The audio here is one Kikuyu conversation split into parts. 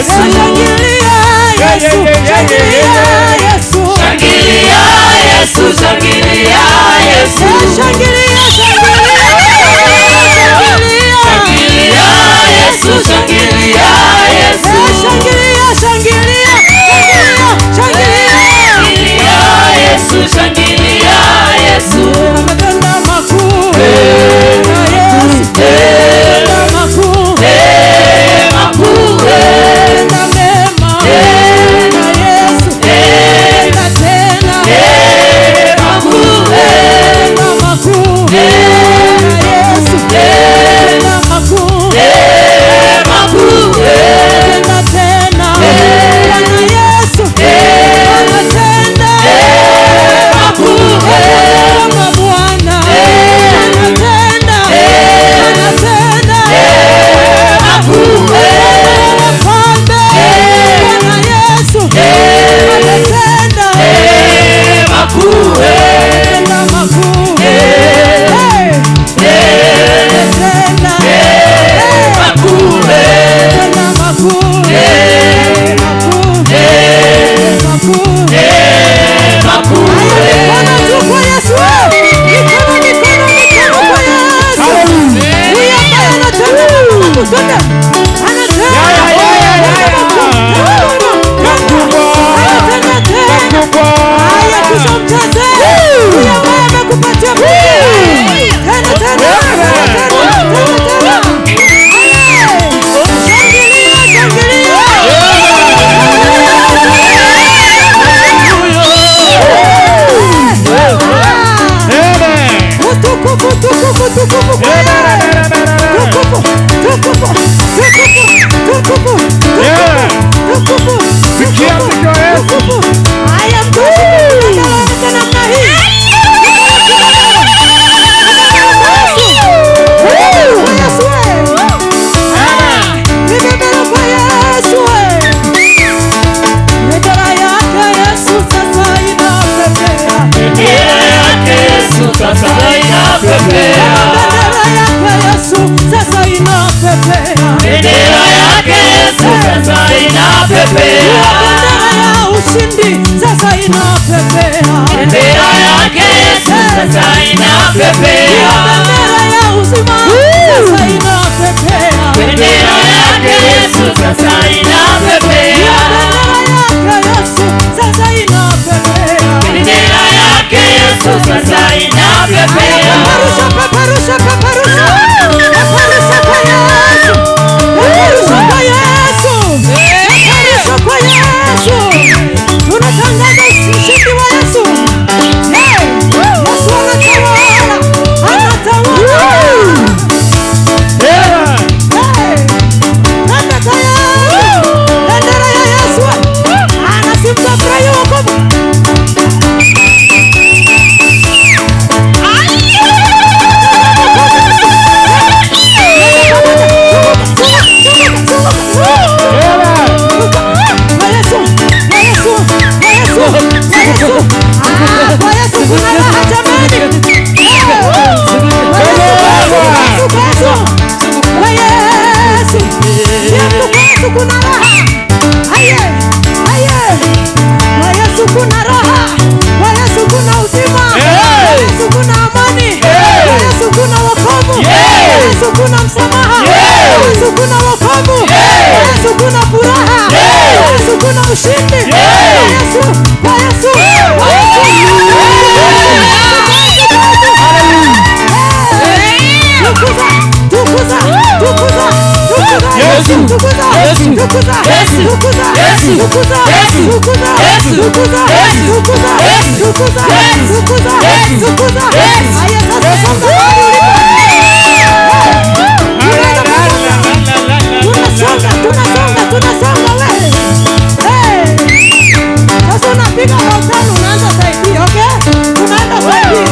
Yesu. Shangilia Yesu, shangilia Yesu. Shangilia Yesu, shangilia Yesu. Shangilia, shangilia, shangilia. Shangilia Yesu, shangilia Yesu. Shangilia, shangilia, shangilia, shangilia. Shangilia Yesu, shangilia Yesu. Ametenda makuu. Na Yesu. Ametenda makuu. Makuu, Ametenda mema. Na Yesu. Ametenda tena. Makuu, Ametenda makuu. Na Yesu. Ametenda makuu. Makuu, Ametenda tena. Bwana Yesu. Anatenda. Makuu, Kama Bwana. Anatenda. Anatenda. Makuu, Mfalme. Bwana Yesu. Anatenda. Makuu, Anatenda makuu. Hey. Anatenda. Hey. Makuu, Anatenda makuu. Makuu. Makuu. Makuu. Mikono juu kwa Yesu. Mikono, mikono, mikono kwa Yesu. Huyu ambaye anatenda mambo makuu. Twende. Anatenda. Anatenda tena. Haya, kisha mcheze. Huyu ambaye amekupatia pumzi. Tena, tena, tena, tena, tena, tena. Haya. Shangilia, shangilia. Ah. Utukufu, utukufu, utukufu kwa Yeye. Tukufu, tukufu, tukufu, tukufu, tukufu, Sikia mziki wa Yesu. tukufu. Haya, mtumishi kinanda namna hii. Kwa Yesu, we. Vibebero kwa Yesu, we. Bendera yake Yesu sasa inapepea. Bendera yake Yesu sasa inapepea. Bendera yake Yesu sasa inapepea. Bendera yake Yesu sasa inapepea. Bendera ya ushindi sasa inapepea. Bendera yake Yesu sasa inapepea. Bendera ya uzima sasa inapepea. Bendera yake Yesu sasa inapepea. Bendera yake Yesu sasa inapepea. Bendera yake Yesu sasa inapepea. Peperusha, peperusha, peperusha. Peperusha kwa Yesu. Peperusha kwa Yesu. Peperusha kwa Yesu. Tunatangaza ushindi wa Yesu. Hey, Yesu anatawala. Anatawala. Hey, twende kwa Yesu. Bendera ya Yesu. Anasimtafurahi wokovu. Kwa Yesu, kwa Yesu, kwa Yesu, kwa Yesu. Ah, kwa Yesu kuna raha jamani. Kwa Yesu, kwa Yesu, kwa Yesu. Yesu, kwa Yesu kuna raha. Aye, aye. Kwa Yesu kuna raha. Kwa Yesu kuna uzima. Kwa Yesu kuna amani. Kwa Yesu kuna wokovu. Kwa Yesu kuna msamaha. Kwa Yesu kuna wokovu. Kwa Yesu kuna furaha. Kwa Yesu kuna ushindi. Kwa Yesu, kwa Yesu, kwa Yesu. Tukuza, tukuza, tukuza, tukuza Yesu, tukuza, Yesu, tukuza, Yesu, tukuza, Yesu, tukuza, Yesu, tukuza, Yesu, tukuza, Yesu, tukuza, Yesu, tukuza, Yesu, tukuza, Yesu, tukuza. Yesu. Haya, sasa songa mahali ulipo. Tunaenda pamoja. Tunasonga, tunasonga, tunasonga we. Hey. Sasa unapiga voltano, unaanza side, okay? Tunaenda side.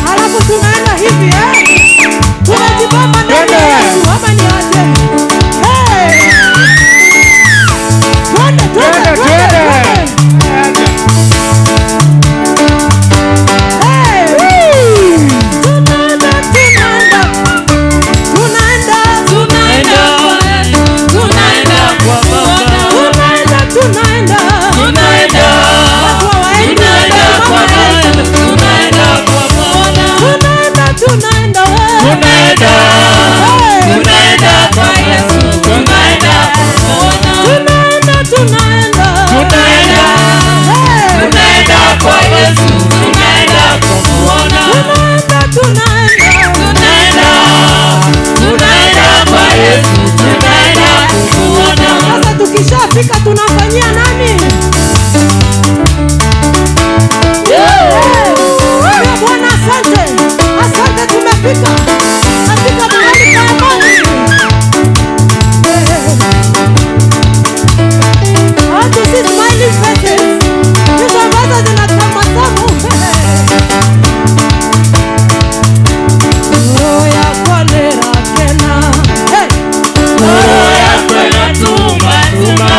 Halafu tunaenda hivi, eh? Tunajibamba ndani ya Yesu, ama ni aje? Hey. Twende, twende, twende, twende. Hey. Tunaenda we. Tunaenda. Tunaenda kwa Yesu. Tunaenda kumuona. Tunaenda, tunaenda. Tunaenda. Hey. Tunaenda kwa Yesu. Tunaenda kumuona. Tunaenda, tunaenda. Tunaenda. Tunaenda kwa Yesu. Tunaenda kumuona. Sasa tukishafika tunafanyia nani? Hey. Bwana asante. Asante tumefika. Katika mahali pa amani. I want to see smiling faces. Hizo ambazo zinatabasamu. Roho yako nirakena. Hey. Ngoro yakwe inatuma tuma.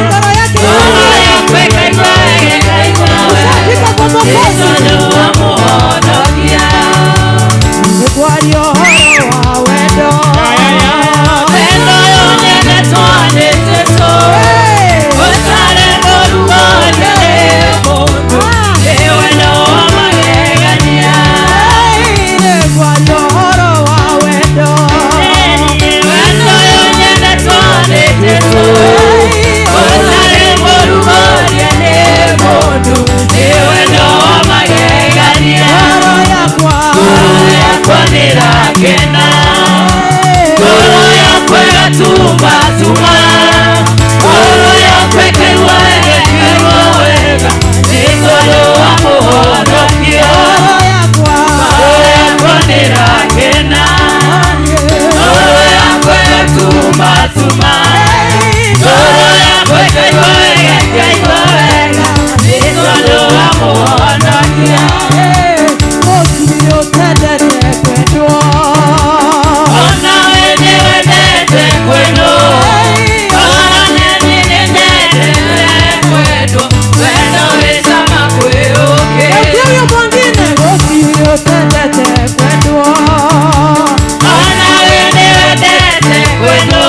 Ngoro yake Ngoro yakwe ikaigua wega, ikaigua wega. Ushafika kwa Mwokozi. Yesu nĩwamuhonokia. Nĩkwaria ũhoro wa wendo. Wendo ũyũ nyendetwo nĩ Jesũ. Hey. Ũtarĩ mũrugo nĩ mũndũ. Nĩ wendo wa magegania. Hey, nĩkwaria ũhoro wa wendo. Wendo ũyũ nyendetwo nĩ Jesũ. Hey. Ũtarĩ mũrugo nĩ mũndũ. Nĩ wendo wa magegania. Ngoro yakwa. Ngoro yakwa nĩrakena. Ngoro yakwa ĩgatuma tuma. Ngoro yakwa ĩkaigua wega, ĩkaigua wega. Nĩ tondũ wa mũhonokio. Ngoro yakwa. Ngoro yakwa nĩrakena. Ngoro yakwa ĩgatuma tuma. Ngoro yakwa ĩkaigua wega, ĩkaigua wega. Nĩ tondũ wa mũhonokio. Gũtirĩ ũtendete kwendwo. Ona we nĩwendete kwendwo. Ona nĩ nĩnyendete kwendwo. Wendo wĩ cama kwĩ ũngĩ. Gũtirĩ ũyũ mwingine. Gũtirĩ ũtendete kwendwo. Ona we nĩwendete kwendwo.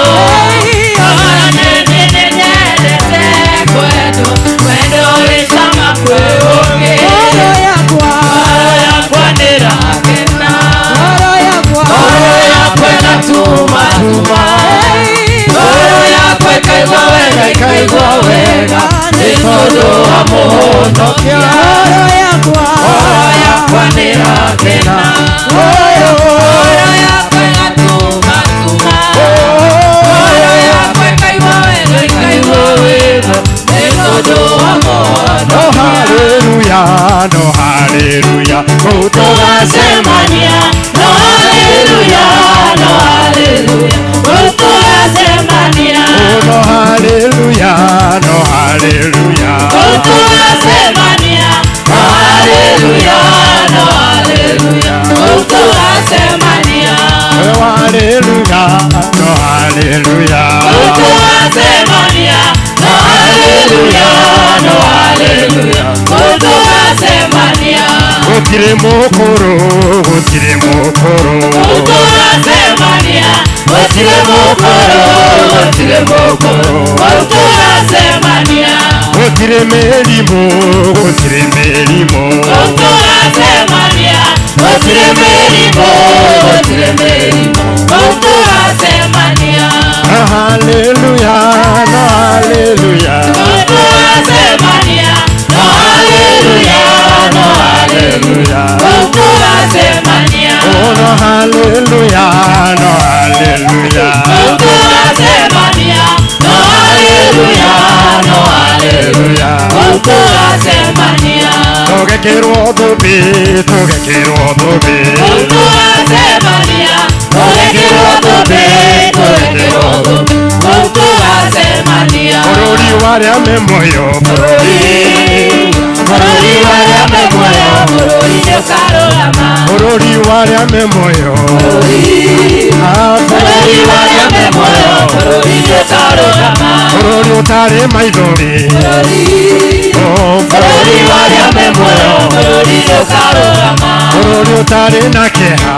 Ona nĩ nĩnyendete kwendwo. Wendo wĩ cama kwĩ ũngĩ. Ngoro yakwa. Ngoro yakwa nĩrakena. Ngoro yakwa. Ngoro yakwa ĩgatuma tuma. Ngoro yakwa ĩkaigua wega, ĩkaigua wega. Nĩ tondũ wa mũhonokia. Ngoro yakwa. Ngoro yakwa nĩrakena. Ngoro yakwa ĩgatuma tuma. Ngoro yakwa ĩkaigua wega, ĩkaigua wega. Nĩ tondũ wa No mũhonokia. hallelujah, no hallelujah. Tũgacemania, no hallelujah, no hallelujah. Tũgacemania. Oh, no hallelujah, no hallelujah. Tũgacemania, no hallelujah, no hallelujah. Tũgacemania. Oh, hallelujah, no hallelujah. Tũgacemania, no hallelujah, no hallelujah. Tũgacemania. Gũtirĩ mũkũrũ, gũtirĩ mũkũrũ. Tũgacemania, gũtirĩ mũkũrũ, gũtirĩ mũkũrũ. Tũgacemania. Gũtirĩ mĩrimũ, gũtirĩ mĩrimũ. Tũgacemania, gũtirĩ mĩrimũ, gũtirĩ mĩrimũ. Tũgacemania. No hallelujah, no hallelujah. Tũgacemania, no hallelujah, no hallelujah. Tũgacemania. Oh, no hallelujah, no hallelujah. Tũgacemania, no hallelujah, no hallelujah. Tũgacemania. Tũgekĩrwo thũmbĩ, tũgekĩrwo thũmbĩ. Tũgacemania, tũgekĩrwo thũmbĩ, tũgekĩrwo thũmbĩ. Tũgacemania. Bũrũri wa arĩa me muoyo, Bũrũri, bũrũri wa arĩa me muoyo, bũrũri nĩũkarũgama. Bũrũri wa arĩa me muoyo. Ah, Bũrũri wa arĩa me muoyo, bũrũri nĩũkarũgama. Bũrũri ũtarĩ maithori. Oh, Bũrũri wa arĩa me muoyo, bũrũri nĩũkarũgama. Bũrũri ũtarĩ na kĩeha.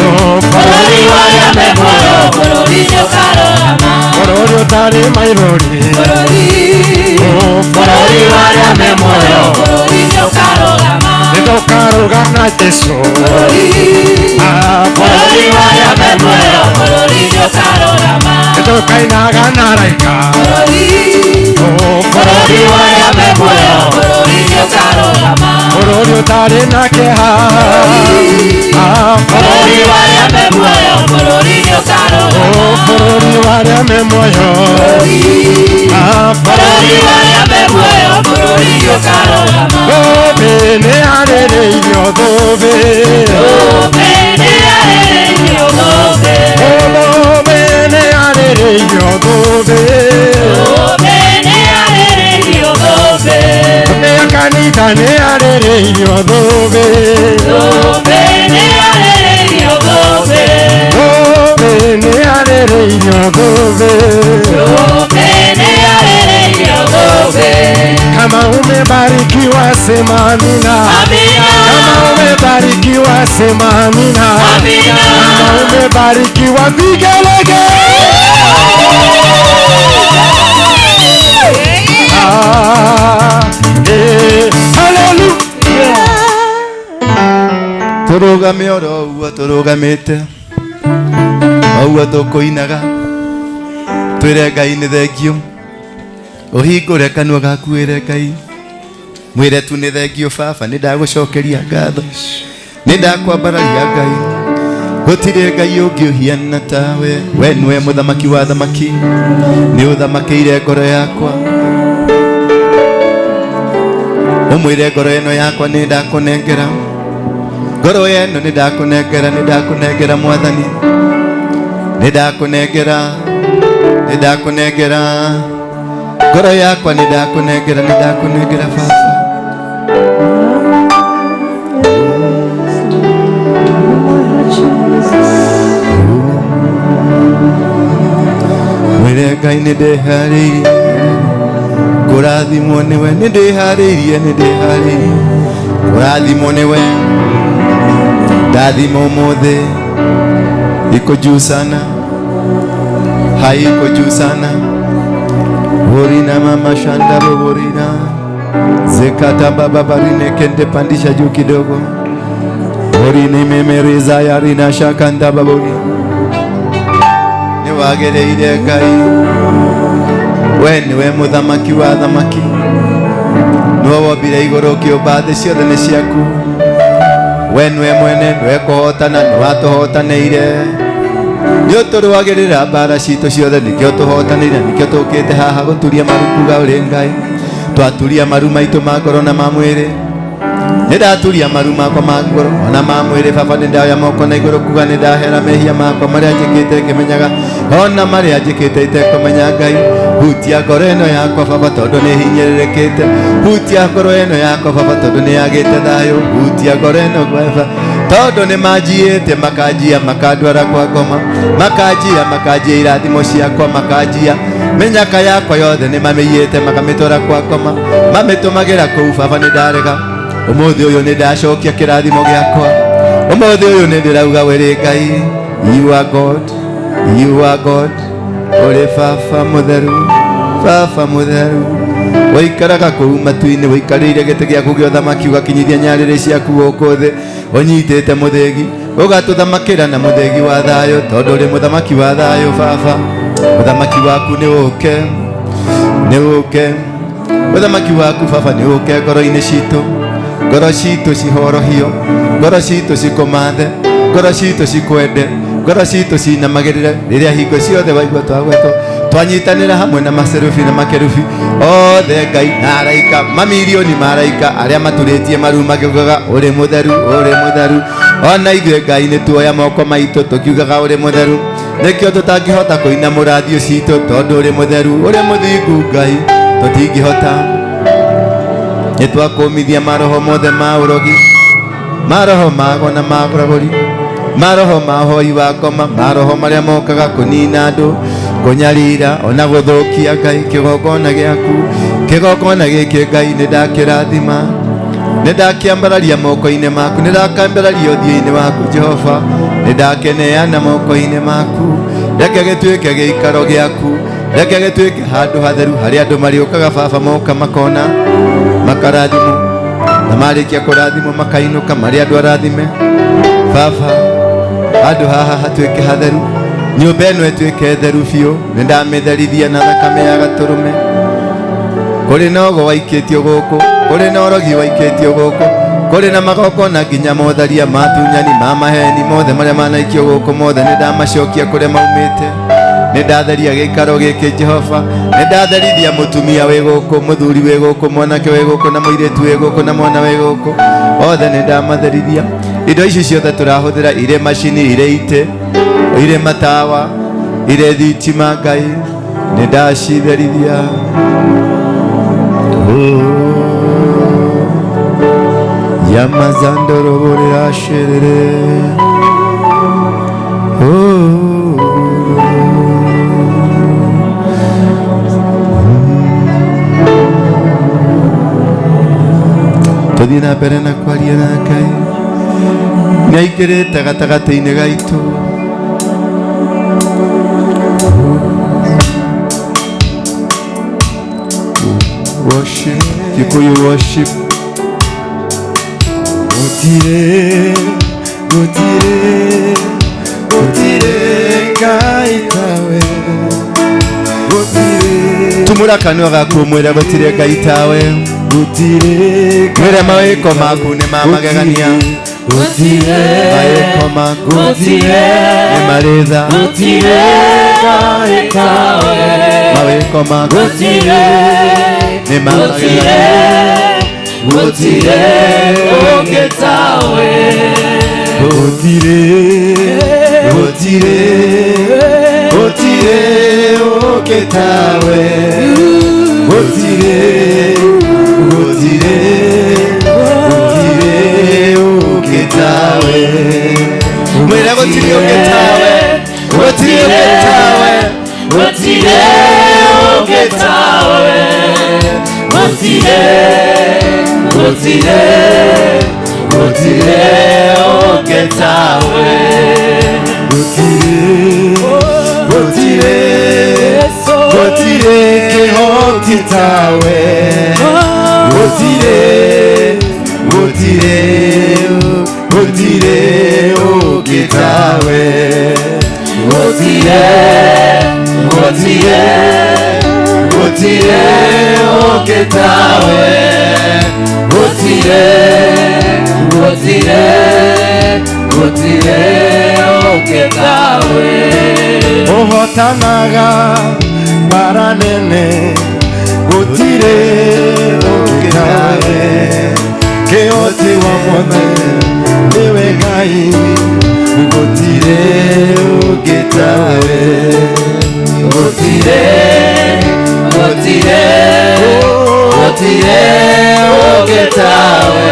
Oh, Bũrũri wa arĩa me muoyo, bũrũri nĩũkarũgama. Bũrũri ũtarĩ maithori. Bũrũri, Oh, bũrũri wa arĩa me muoyo, bũrũri nĩũkarũgama. Nĩ Tũkarũga na Jesu. Ah, Bũrũri wa arĩa me muoyo, bũrũri nĩũkarũgama. Tũkainaga na araika. Oh, Bũrũri wa arĩa me muoyo, bũrũri nĩũkarũgama. Bũrũri ũtarĩ na kĩeha. Ah, Bũrũri wa arĩa me muoyo, bũrũri nĩũkarũgama. Oh, bũrũri wa arĩa me muoyo. Ah, Bũrũri wa arĩa me muoyo, bũrũri nĩũkarũgama. Thũmbĩ nĩyarĩrĩirio thũmbĩ. Thũmbĩ nĩyarĩrĩirio thũmbĩ. Thũmbĩ nĩyarĩrĩirio thũmbĩ. Thũmbĩ nĩyarĩrĩirio thũmbĩ. Thũmbĩ ya kanitha nĩyarĩrĩirio thũmbĩ. Thũmbĩ nĩyarĩrĩirio thũmbĩ. Thũmbĩ nĩyarĩrĩirio thũmbĩ. Thũmbĩ nĩyarĩrĩirio thũmbĩ. Kama umebarikiwa sema amina. Amina. Kama umebarikiwa sema amina. Amina. Kama umebarikiwa vigelegele. Ah, eh, hallelujah. Tũrũgame oro ũguo tũrũgamĩte, o ũguo tũkũinaga, twĩre Ngai nĩ thengiũ. Ũhingũre kanua gaku wĩre Ngai, mwĩre tu nĩ thengiũ baba, nĩ ndagũcokeria ngatho, nĩ ndakwambararia Ngai. Gũtirĩ Ngai ũngĩ ũhiana tawe, we nĩwe mũthamaki wa thamaki, nĩ ũthamakĩire ngoro yakwa. Ũmwĩre ngoro ĩno yakwa nĩ ndakũnengera, ngoro ĩno nĩ ndakũnengera, nĩ ndakũnengera mwathani, nĩ ndakũnengera, nĩ ndakũnengera ngoro yakwa, nĩ ndakũnengera, nĩ ndakũnengera baba. Mwĩre Ngai nĩ ndĩharĩirie kũrathimwo nĩwe, nĩ ndĩharĩirie, nĩ ndĩharĩirie kũrathimwo nĩwe. Ndathima ũmũthĩ iko juu sana, haiko juu sana. Borina mama shanda borina zekata baba barine kende, pandisha juu kidogo. Borine memereza yarina shakanda babori. Nĩ wagĩrĩire Ngai, we nĩwe mũthamaki wa thamaki, nĩwe wombire igũrũ ũkĩũmba thĩ, ciothe nĩ ciaku. We nĩwe mwene, nĩwe kũhotana, nĩ watũhotanĩire, nĩ ũtũrũagĩrĩra mbara citũ ciothe, nĩkĩo tũhotanĩire, nĩkĩo tũkĩte haha gũturia maru kuga ũrĩ Ngai. Twaturia maru maitũ ma ngoro na ma mwĩrĩ. Nĩ ndaturia maru makwa ma ngoro ona ma mwĩrĩ baba, nĩ ndaoya moko na igũrũ kuga nĩ ndahera mehia makwa marĩa njĩkĩte ngĩmenyaga ona marĩa njĩkĩte itekũmenya. Ngai, hutia ngoro ĩno yakwa baba, tondũ nĩ hinyĩrĩrĩkĩte. Hutia ngoro ĩno yakwa baba, tondũ nĩ yagĩte thayũ. Hutia ngoro ĩno baba, tondũ nĩ manjiĩte, makanjia, makandwara kwa ngoma, makanjia, makanjia irathimo ciakwa, makanjia mĩnyaka yakwa yothe, nĩ mamĩiyĩte makamĩtwara kwa ngoma, mamĩtũmagĩra kũu. Baba, nĩ ndarega ũmũthĩ ũyũ, nĩ ndacokia kĩrathimo gĩakwa ũmũthĩ ũyũ. Nĩ ndĩrauga wĩrĩ Ngai, you are God, you are God. Ũrĩ baba mũtheru, baba mũtheru, ũikaraga kũu matu-inĩ, ũikarĩire gĩtĩ gĩaku gĩa ũthamaki, ũgakinyithia nyarĩrĩ ciaku gũkũ thĩ, ũnyitĩte mũthĩgi, ũgatũthamakĩra na mũthĩgi wa thayũ, tondũ ũrĩ mũthamaki wa thayũ. Baba, ũthamaki waku nĩ ũke, nĩ ũke. Ũthamaki waku baba nĩ ũke ngoro-inĩ citũ, ngoro citũ cihorohio, ngoro citũ cikũmathe, ngoro citũ cikwende, ngoro citũ cinamagĩrĩre rĩrĩa hingo ciothe waigua twagwetwo, twanyitanĩra hamwe na maserubi na makerubi othe, Ngai, na araika mamirioni ma araika arĩa maturĩtie maru makiugaga ũrĩ mũtheru, ũrĩ mũtheru. Ona ithuĩ Ngai nĩ tuoya moko maitũ tũkiugaga ũrĩ mũtheru. Nĩkĩo tũtangĩhota kũina mũrathiũ citũ, tondũ ũrĩ mũtheru, ũrĩ mũthingu Ngai, tũtingĩhota. Nĩ twakũmithia maroho mothe ma ũrogi, maroho mago na maragũri, maroho ma ũhoi wa ngoma, maroho marĩa mokaga kũnina andũ, kũnyarira ona gũthũkia Ngai kĩgongona gĩaku. Kĩgongona gĩkĩ Ngai nĩ ndakĩrathima, nĩ ndakĩambararia moko-inĩ maku, nĩ ndakĩambararia ũthiũ-inĩ waku Jehova, nĩ ndakeneana moko-inĩ maku. Reke gĩtuĩke gĩikaro gĩaku, reke gĩtuĩke handũ hatheru harĩa andũ marĩũkaga baba, moka makona makarathimwo. Na marĩkia kũrathimwo makainũka marĩ andũ arathime. Baba, handũ haha hatuĩke hatheru, nyũmba ĩno ĩtuĩke theru biũ. Nĩ ndamĩtherithia na thakame ya gatũrũme. Kũrĩ na ũgo waikĩtio gũkũ, kũrĩ na ũrogi waikĩtio gũkũ, kũrĩ na magongona nginya motharia matunyani ma maheni mothe marĩa manaikio gũkũ, mothe nĩ ndamacokia kũrĩa maumĩte. Nĩ ndatheria gĩikaro gĩkĩ Jehova, nĩ ndatherithia mũtumia wĩ gũkũ, mũthuri wĩ gũkũ, mwanake wĩ gũkũ, na mũirĩtu wĩ gũkũ, na mwana wĩ gũkũ, othe nĩ ndamatherithia. Indo ici ciothe tũrahũthĩra, irĩ macini, irĩ itĩ, irĩ matawa, irĩ thitima, Ngai nĩ ndacitherithia. Yamazandoroborera sherere. Oh. Tuthiĩ na mbere na kwaria na Ngai. Nĩ aingĩrĩte gatagatĩ-inĩ gaitũ. Worship, Kikuyu worship. Gũtirĩ, gũtirĩ, gũtirĩ Ngai tawe. Gũtirĩ, Tumũra kanua gaku mwĩre gũtirĩ Ngai tawe. Gũtirĩ. Mwĩre mawĩko maku nĩ ma magegania. Gũtirĩ, Mawĩko maku Gũtirĩ, nĩ marĩ tha. gũtirĩ Ngai tawe. Mawĩko maku Gũtirĩ, nĩ ma gũtirĩ, magegania. Gũtirĩ ũngĩ tawe. Gũtirĩ, gũtirĩ, gũtirĩ ũngĩ tawe. Gũtirĩ, gũtirĩ, gũtirĩ ũngĩ tawe. Mwĩre gũtirĩ ũngĩ tawe. Gũtirĩ ũngĩ tawe. Gũtirĩ ũngĩ tawe. Gũtirĩ, gũtirĩ, gũtirĩ ũngĩ tawe. Gũtirĩ, gũtirĩ, gũtirĩ kĩhoti tawe. Gũtirĩ, gũtirĩ, gũtirĩ ũngĩ tawe. Gũtirĩ, gũtirĩ, gũtirĩ ũngĩ tawe. Gũtirĩ, gũtirĩ, gũtirĩ ũngĩ tawe. Ũhotanaga mbara nene, gũtirĩ ũngĩ tawe. Kĩhoti wa mothe nĩwe Ngai, gũtirĩ ũngĩ tawe. Gũtirĩ, gũtirĩ, gũtirĩ ũngĩ tawe.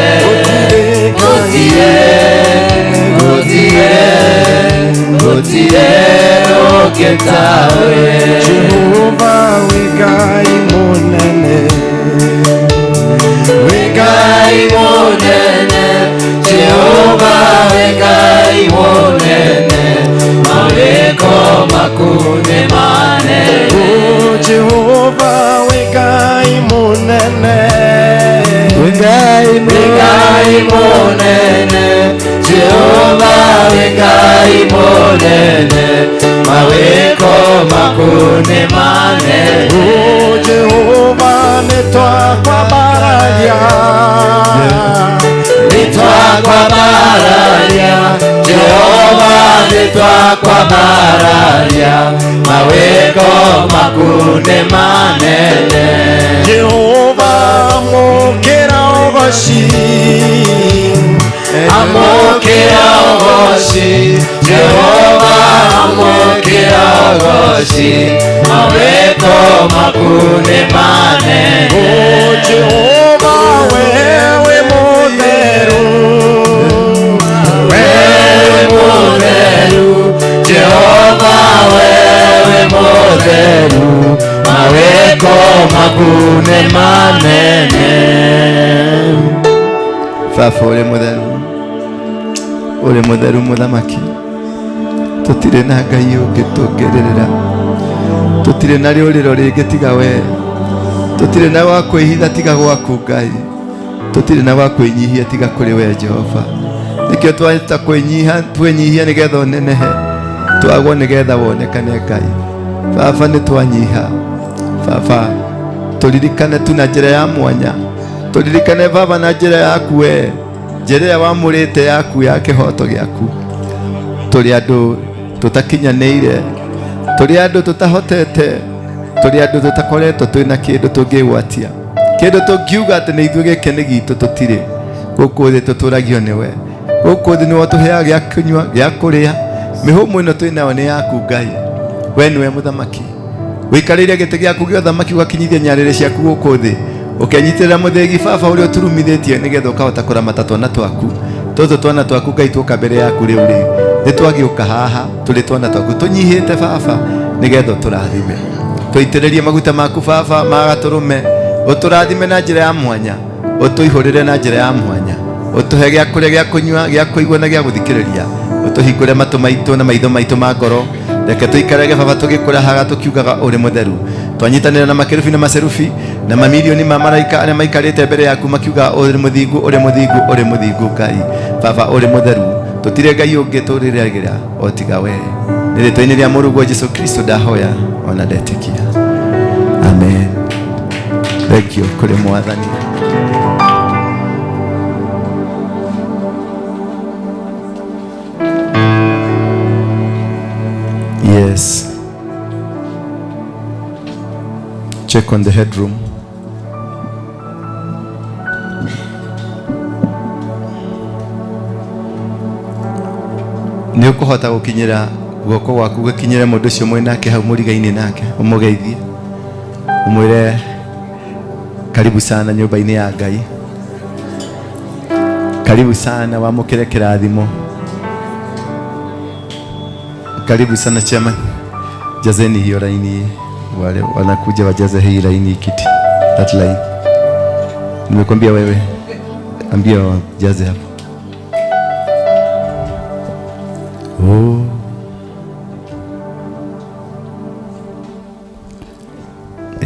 Gũtirĩ, gũtirĩ, gũtirĩ ũngĩ tawe. Jehova wĩ Ngai mũnene, wĩ Ngai mũnene, Jehova wĩ Ngai mũnene, mawĩko maku nĩ manene. Oh, Jehova wĩ Ngai mũnene, Wĩ Ngai Wĩ Ngai mũnene, Jehova wĩ Ngai mũnene, mawĩko maku nĩ manene. Oh, Jehova nĩ twakwambararia. Nĩ twakwambararia, Jehova nĩ twakwambararia, mawĩko maku nĩ manene. Jehova amũkĩra ũgoci. Amũkĩra ũgoci, Jehova amũkĩra ũgoci, mawĩko maku nĩ manene. Oh, Jehova we wĩ mũtheru. We wĩ mũtheru, Jehova we wĩ mũtheru, mawĩko maku nĩ manene. Baba ũrĩ mũtheru, ũrĩ mũtheru mũthamaki. Tũtirĩ na Ngai ũngĩ tũngĩrĩrĩra, tũtirĩ na rĩũrĩro rĩngĩ tiga we, tũtirĩ na gwa kwĩhitha tiga gwaku Ngai. Tũtirĩ na gwa kwĩnyihia tiga kũrĩ we Jehova. Nĩkĩo twahota kwĩnyiha, twenyihia nĩgetha ũnenehe, twagwo nĩgetha wonekane Ngai. Baba nĩ twanyiha. Baba tũririkane tu na njĩra ya mwanya, tũririkane Baba na njĩra yaku we, njĩra ĩrĩa wamũrĩte yaku ya kĩhoto gĩaku. Tũrĩ andũ tũtakinyanĩire, tũrĩ andũ tũtahotete, tũrĩ andũ tũtakoretwo twĩna kĩndũ tũngĩgwatia, kĩndũ tũngiuga atĩ nĩ ithuĩ gĩkĩ nĩ gitũ, tũtirĩ. Gũkũ thĩ tũtũragio nĩwe, gũkũ thĩ nĩwe ũtũheaga gĩa kũnyua, gĩa kũrĩa. Mĩhũmũ ĩno twĩ nayo nĩ yaku Ngai. We nĩwe mũthamaki, ũikarĩire gĩtĩ gĩaku gĩa ũthamaki, ũgakinyithia nyarĩrĩ ciaku gũkũ thĩ, ũkenyitĩrĩra mũthĩgi Baba ũrĩa ũturumithĩtie nĩgetha ũkahota kũramata twana twaku. Tũtũ twana twaku Ngai tuoka mbere yaku rĩu rĩ, nĩ twagĩũka haha tũrĩ twana twaku tũnyihĩte Baba, nĩgetha ũtũrathime. Tũitĩrĩrie maguta maku Baba ma gatũrũme, ũtũrathime na njĩra ya mwanya, ũtũihũrĩre na njĩra ya mwanya, ũtũhe gĩa kũrĩa, gĩa kũnyua, gĩa kũigua na gĩa gũthikĩrĩria. Ũtũhingũre matũ maitũ na maitho maitũ ma ngoro. Reke tũikarage Baba tũgĩkũrahaga tũkiugaga ũrĩ mũtheru. Twanyitanĩra na makerubi na maserubi na mamilioni ma maraika arĩa maikarĩte mbere yaku makiugaga ũrĩ mũthingu, ũrĩ mũthingu, ũrĩ mũthingu Ngai. Baba ũrĩ mũtheru, tũtirĩ Ngai ũngĩ tũrĩragĩra o tiga we. Nĩ rĩtwa-inĩ rĩa Mũrũguo Jesu Kristo ndahoya ona ndetĩkia, amen. Thank you kũrĩ Mwathani. Yes. Check on the headroom. Nĩ ũkũhota gũkinyĩra guoko gwaku gũkinyĩre mũndũ ũcio mwĩ nake hau mũrigainĩ nake, ũmũgeithie, ũmwĩre karibu sana nyũmba-inĩ ya Ngai, karibu sana, wamũkĩre kĩrathimo. Karibu sana chairman. Jazeni hiyo laini, wale wanakuja wajaze hii laini kiti. That line. Nimekwambia wewe, ambia wajaze hapo. Oh.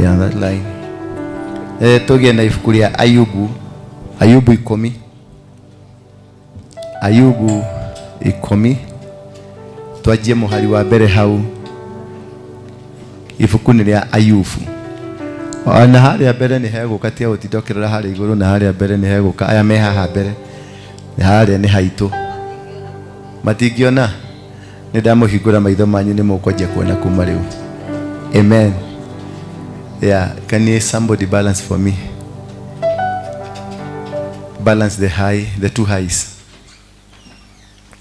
Yeah, that line. Tũgĩe na ibuku rĩa Ayubu, Ayubu 10. Ayubu 10, twanjie mũhari wa mbere hau. Ibuku nĩ rĩa Ayubu. Ona harĩa mbere nĩ hegũka, tia gũtinda ũkĩrora harĩa igũrũ, na harĩa mbere nĩ hegũka. Aya me haha mbere, nĩ harĩa nĩ haitũ, matingĩona. Nĩ ndamũhingũra maitho manyu, nĩ mũkwanjia kuona kuma rĩu. Amen. Yeah, can you somebody balance for me? Balance the high, the two highs.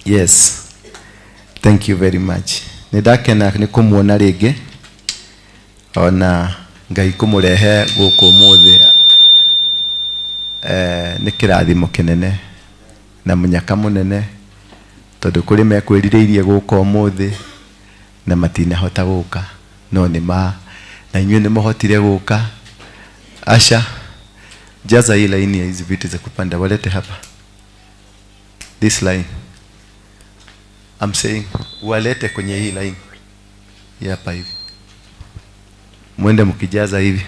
Yes. Thank you very much. Nĩ ndakena nĩ kũmuona rĩngĩ, ona Ngai kũmũrehe gũkũ ũmũthĩ, nĩ kĩrathimo kĩnene na mũnyaka mũnene, tondũ kũrĩ mekwĩrirĩirie gũka ũmũthĩ na matinahota gũka, no nĩ ma na inyuĩ nĩ mũhotire gũka. Asha, jaza hii laini ya hizi viti za kupanda, walete hapa. This line. I'm saying walete kwenye hii line. Hii hapa hivi. Mwende mkijaza hivi.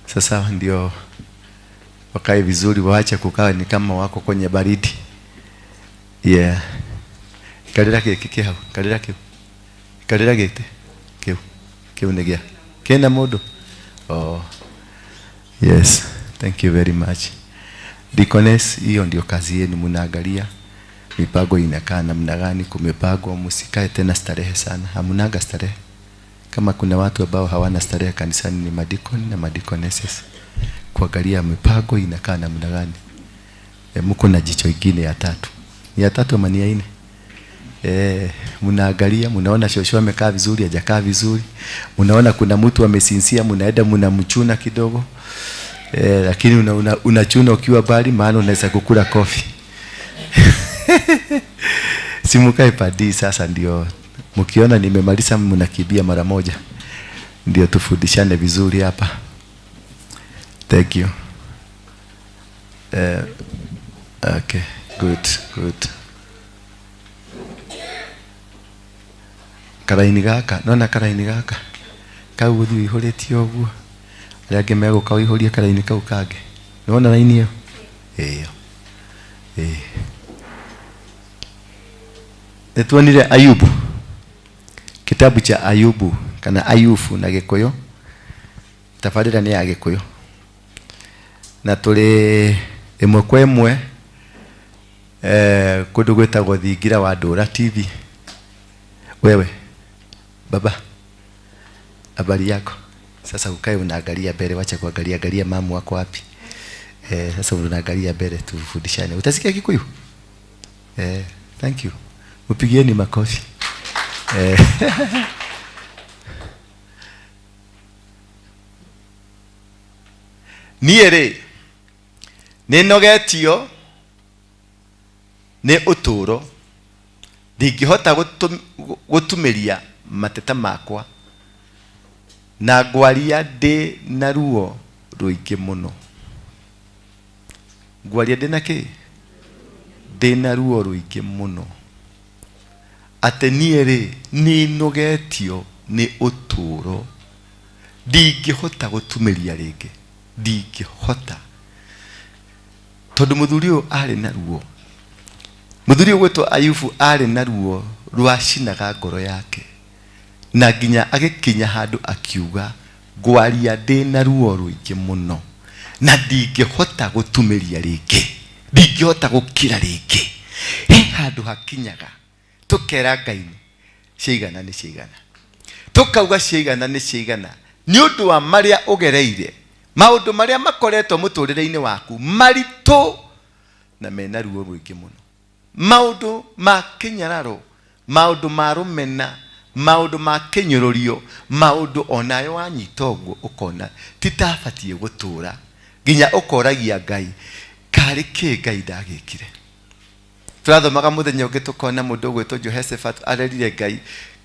Sasa ndio wakae vizuri, waache kukaa ni kama wako kwenye baridi. Yeah. Kalira kiki ki hau, kalira kiu. Kalira gite. Kiu. Kiu nĩ gĩa. Kena mũndũ? Oh. Yes, thank you very much. Deaconess, hiyo ndio kazi yenu, mnaangalia mipango inakaa namna gani, kumepangwa, msikae tena starehe sana. Hamunaga starehe. Kama kuna watu ambao hawana starehe kanisani ni madikoni na madikoneses. Kuangalia mipango inakaa namna gani. Mko na jicho ingine ya tatu. Ni ya tatu ama ni ya nne? Mnaangalia, mnaona shosho amekaa vizuri, hajakaa vizuri. Mnaona kuna mtu amesinzia, mnaenda mnamchuna kidogo. Lakini unachuna ukiwa mbali, maana unaweza kukula kofi. Simukae padi sasa, ndio mkiona nimemaliza mnakimbia mara moja. Ndio tufundishane vizuri hapa. Thank you. Okay, good, good. Karaini gaka, nona karaini gaka. Kau gũthiĩ ũihũrĩtie ũguo. Arĩa angĩ megũka ũihũrie karaini kau kangĩ. Nĩwona raini ĩyo? Ĩyo ĩĩ nĩ tuonire Ayubu, kitabu cha Ayubu kana Ayubu na Gĩkũyũ. Tabarĩra nĩ ya Gĩkũyũ na tũrĩ ĩmwe kwa ĩmwe kũndũ gwĩtagwo Thingira wa Ndũra TV. Wewe baba, habari yako? Sasa ukae unaangalia mbele, wacha kuangalia angalia mamu wako wapi. Sasa unaangalia mbele tufundishane. Utasikia Kikuyu? Thank you. Mpigieni makofi. Niĩ rĩ nĩnogetio nĩ ũtũũro, ndingĩhota gũtumĩria mateta makwa na ngwaria ndĩ na ruo rũingĩ mũno. Ngwaria ndĩ na kĩ? Ndĩ na ruo rũingĩ mũno. Atĩ niĩ rĩ nĩnogetio nĩ ũtũũro, ndingĩhota gũtumĩria rĩngĩ, ndingĩhota. Tondũ mũthuri ũyũ arĩ na ruo, mũthuri ũyũ gwĩtwo Ayubu arĩ na ruo rwacinaga ngoro yake, na nginya agĩkinya handũ akiuga ngwaria ndĩ na ruo rũingĩ mũno na ndingĩhota gũtumĩria rĩngĩ, ndingĩhota gũkira rĩngĩ. He handũ hakinyaga tũkera Ngai ciigana nĩ ciigana, tũkauga ciigana nĩ ciigana, nĩ ũndũ wa marĩa ũgereire, maũndũ marĩa makoretwo mũtũrĩre-inĩ waku maritũ na mena ruo rũingĩ mũno, maũndũ ma kĩnyararo, maũndũ ma rũmena, maũndũ ma kĩnyũrũrio, maũndũ onayo wanyita ũguo ũkona ti ta batiĩ gũtũra, nginya ũkoragia Ngai karĩ kĩ Ngai ndagĩkire. Tũrathomaga mũthenya ũngĩ tũkona mũndũ ũgwĩtwo Jehoshaphat arerire Ngai,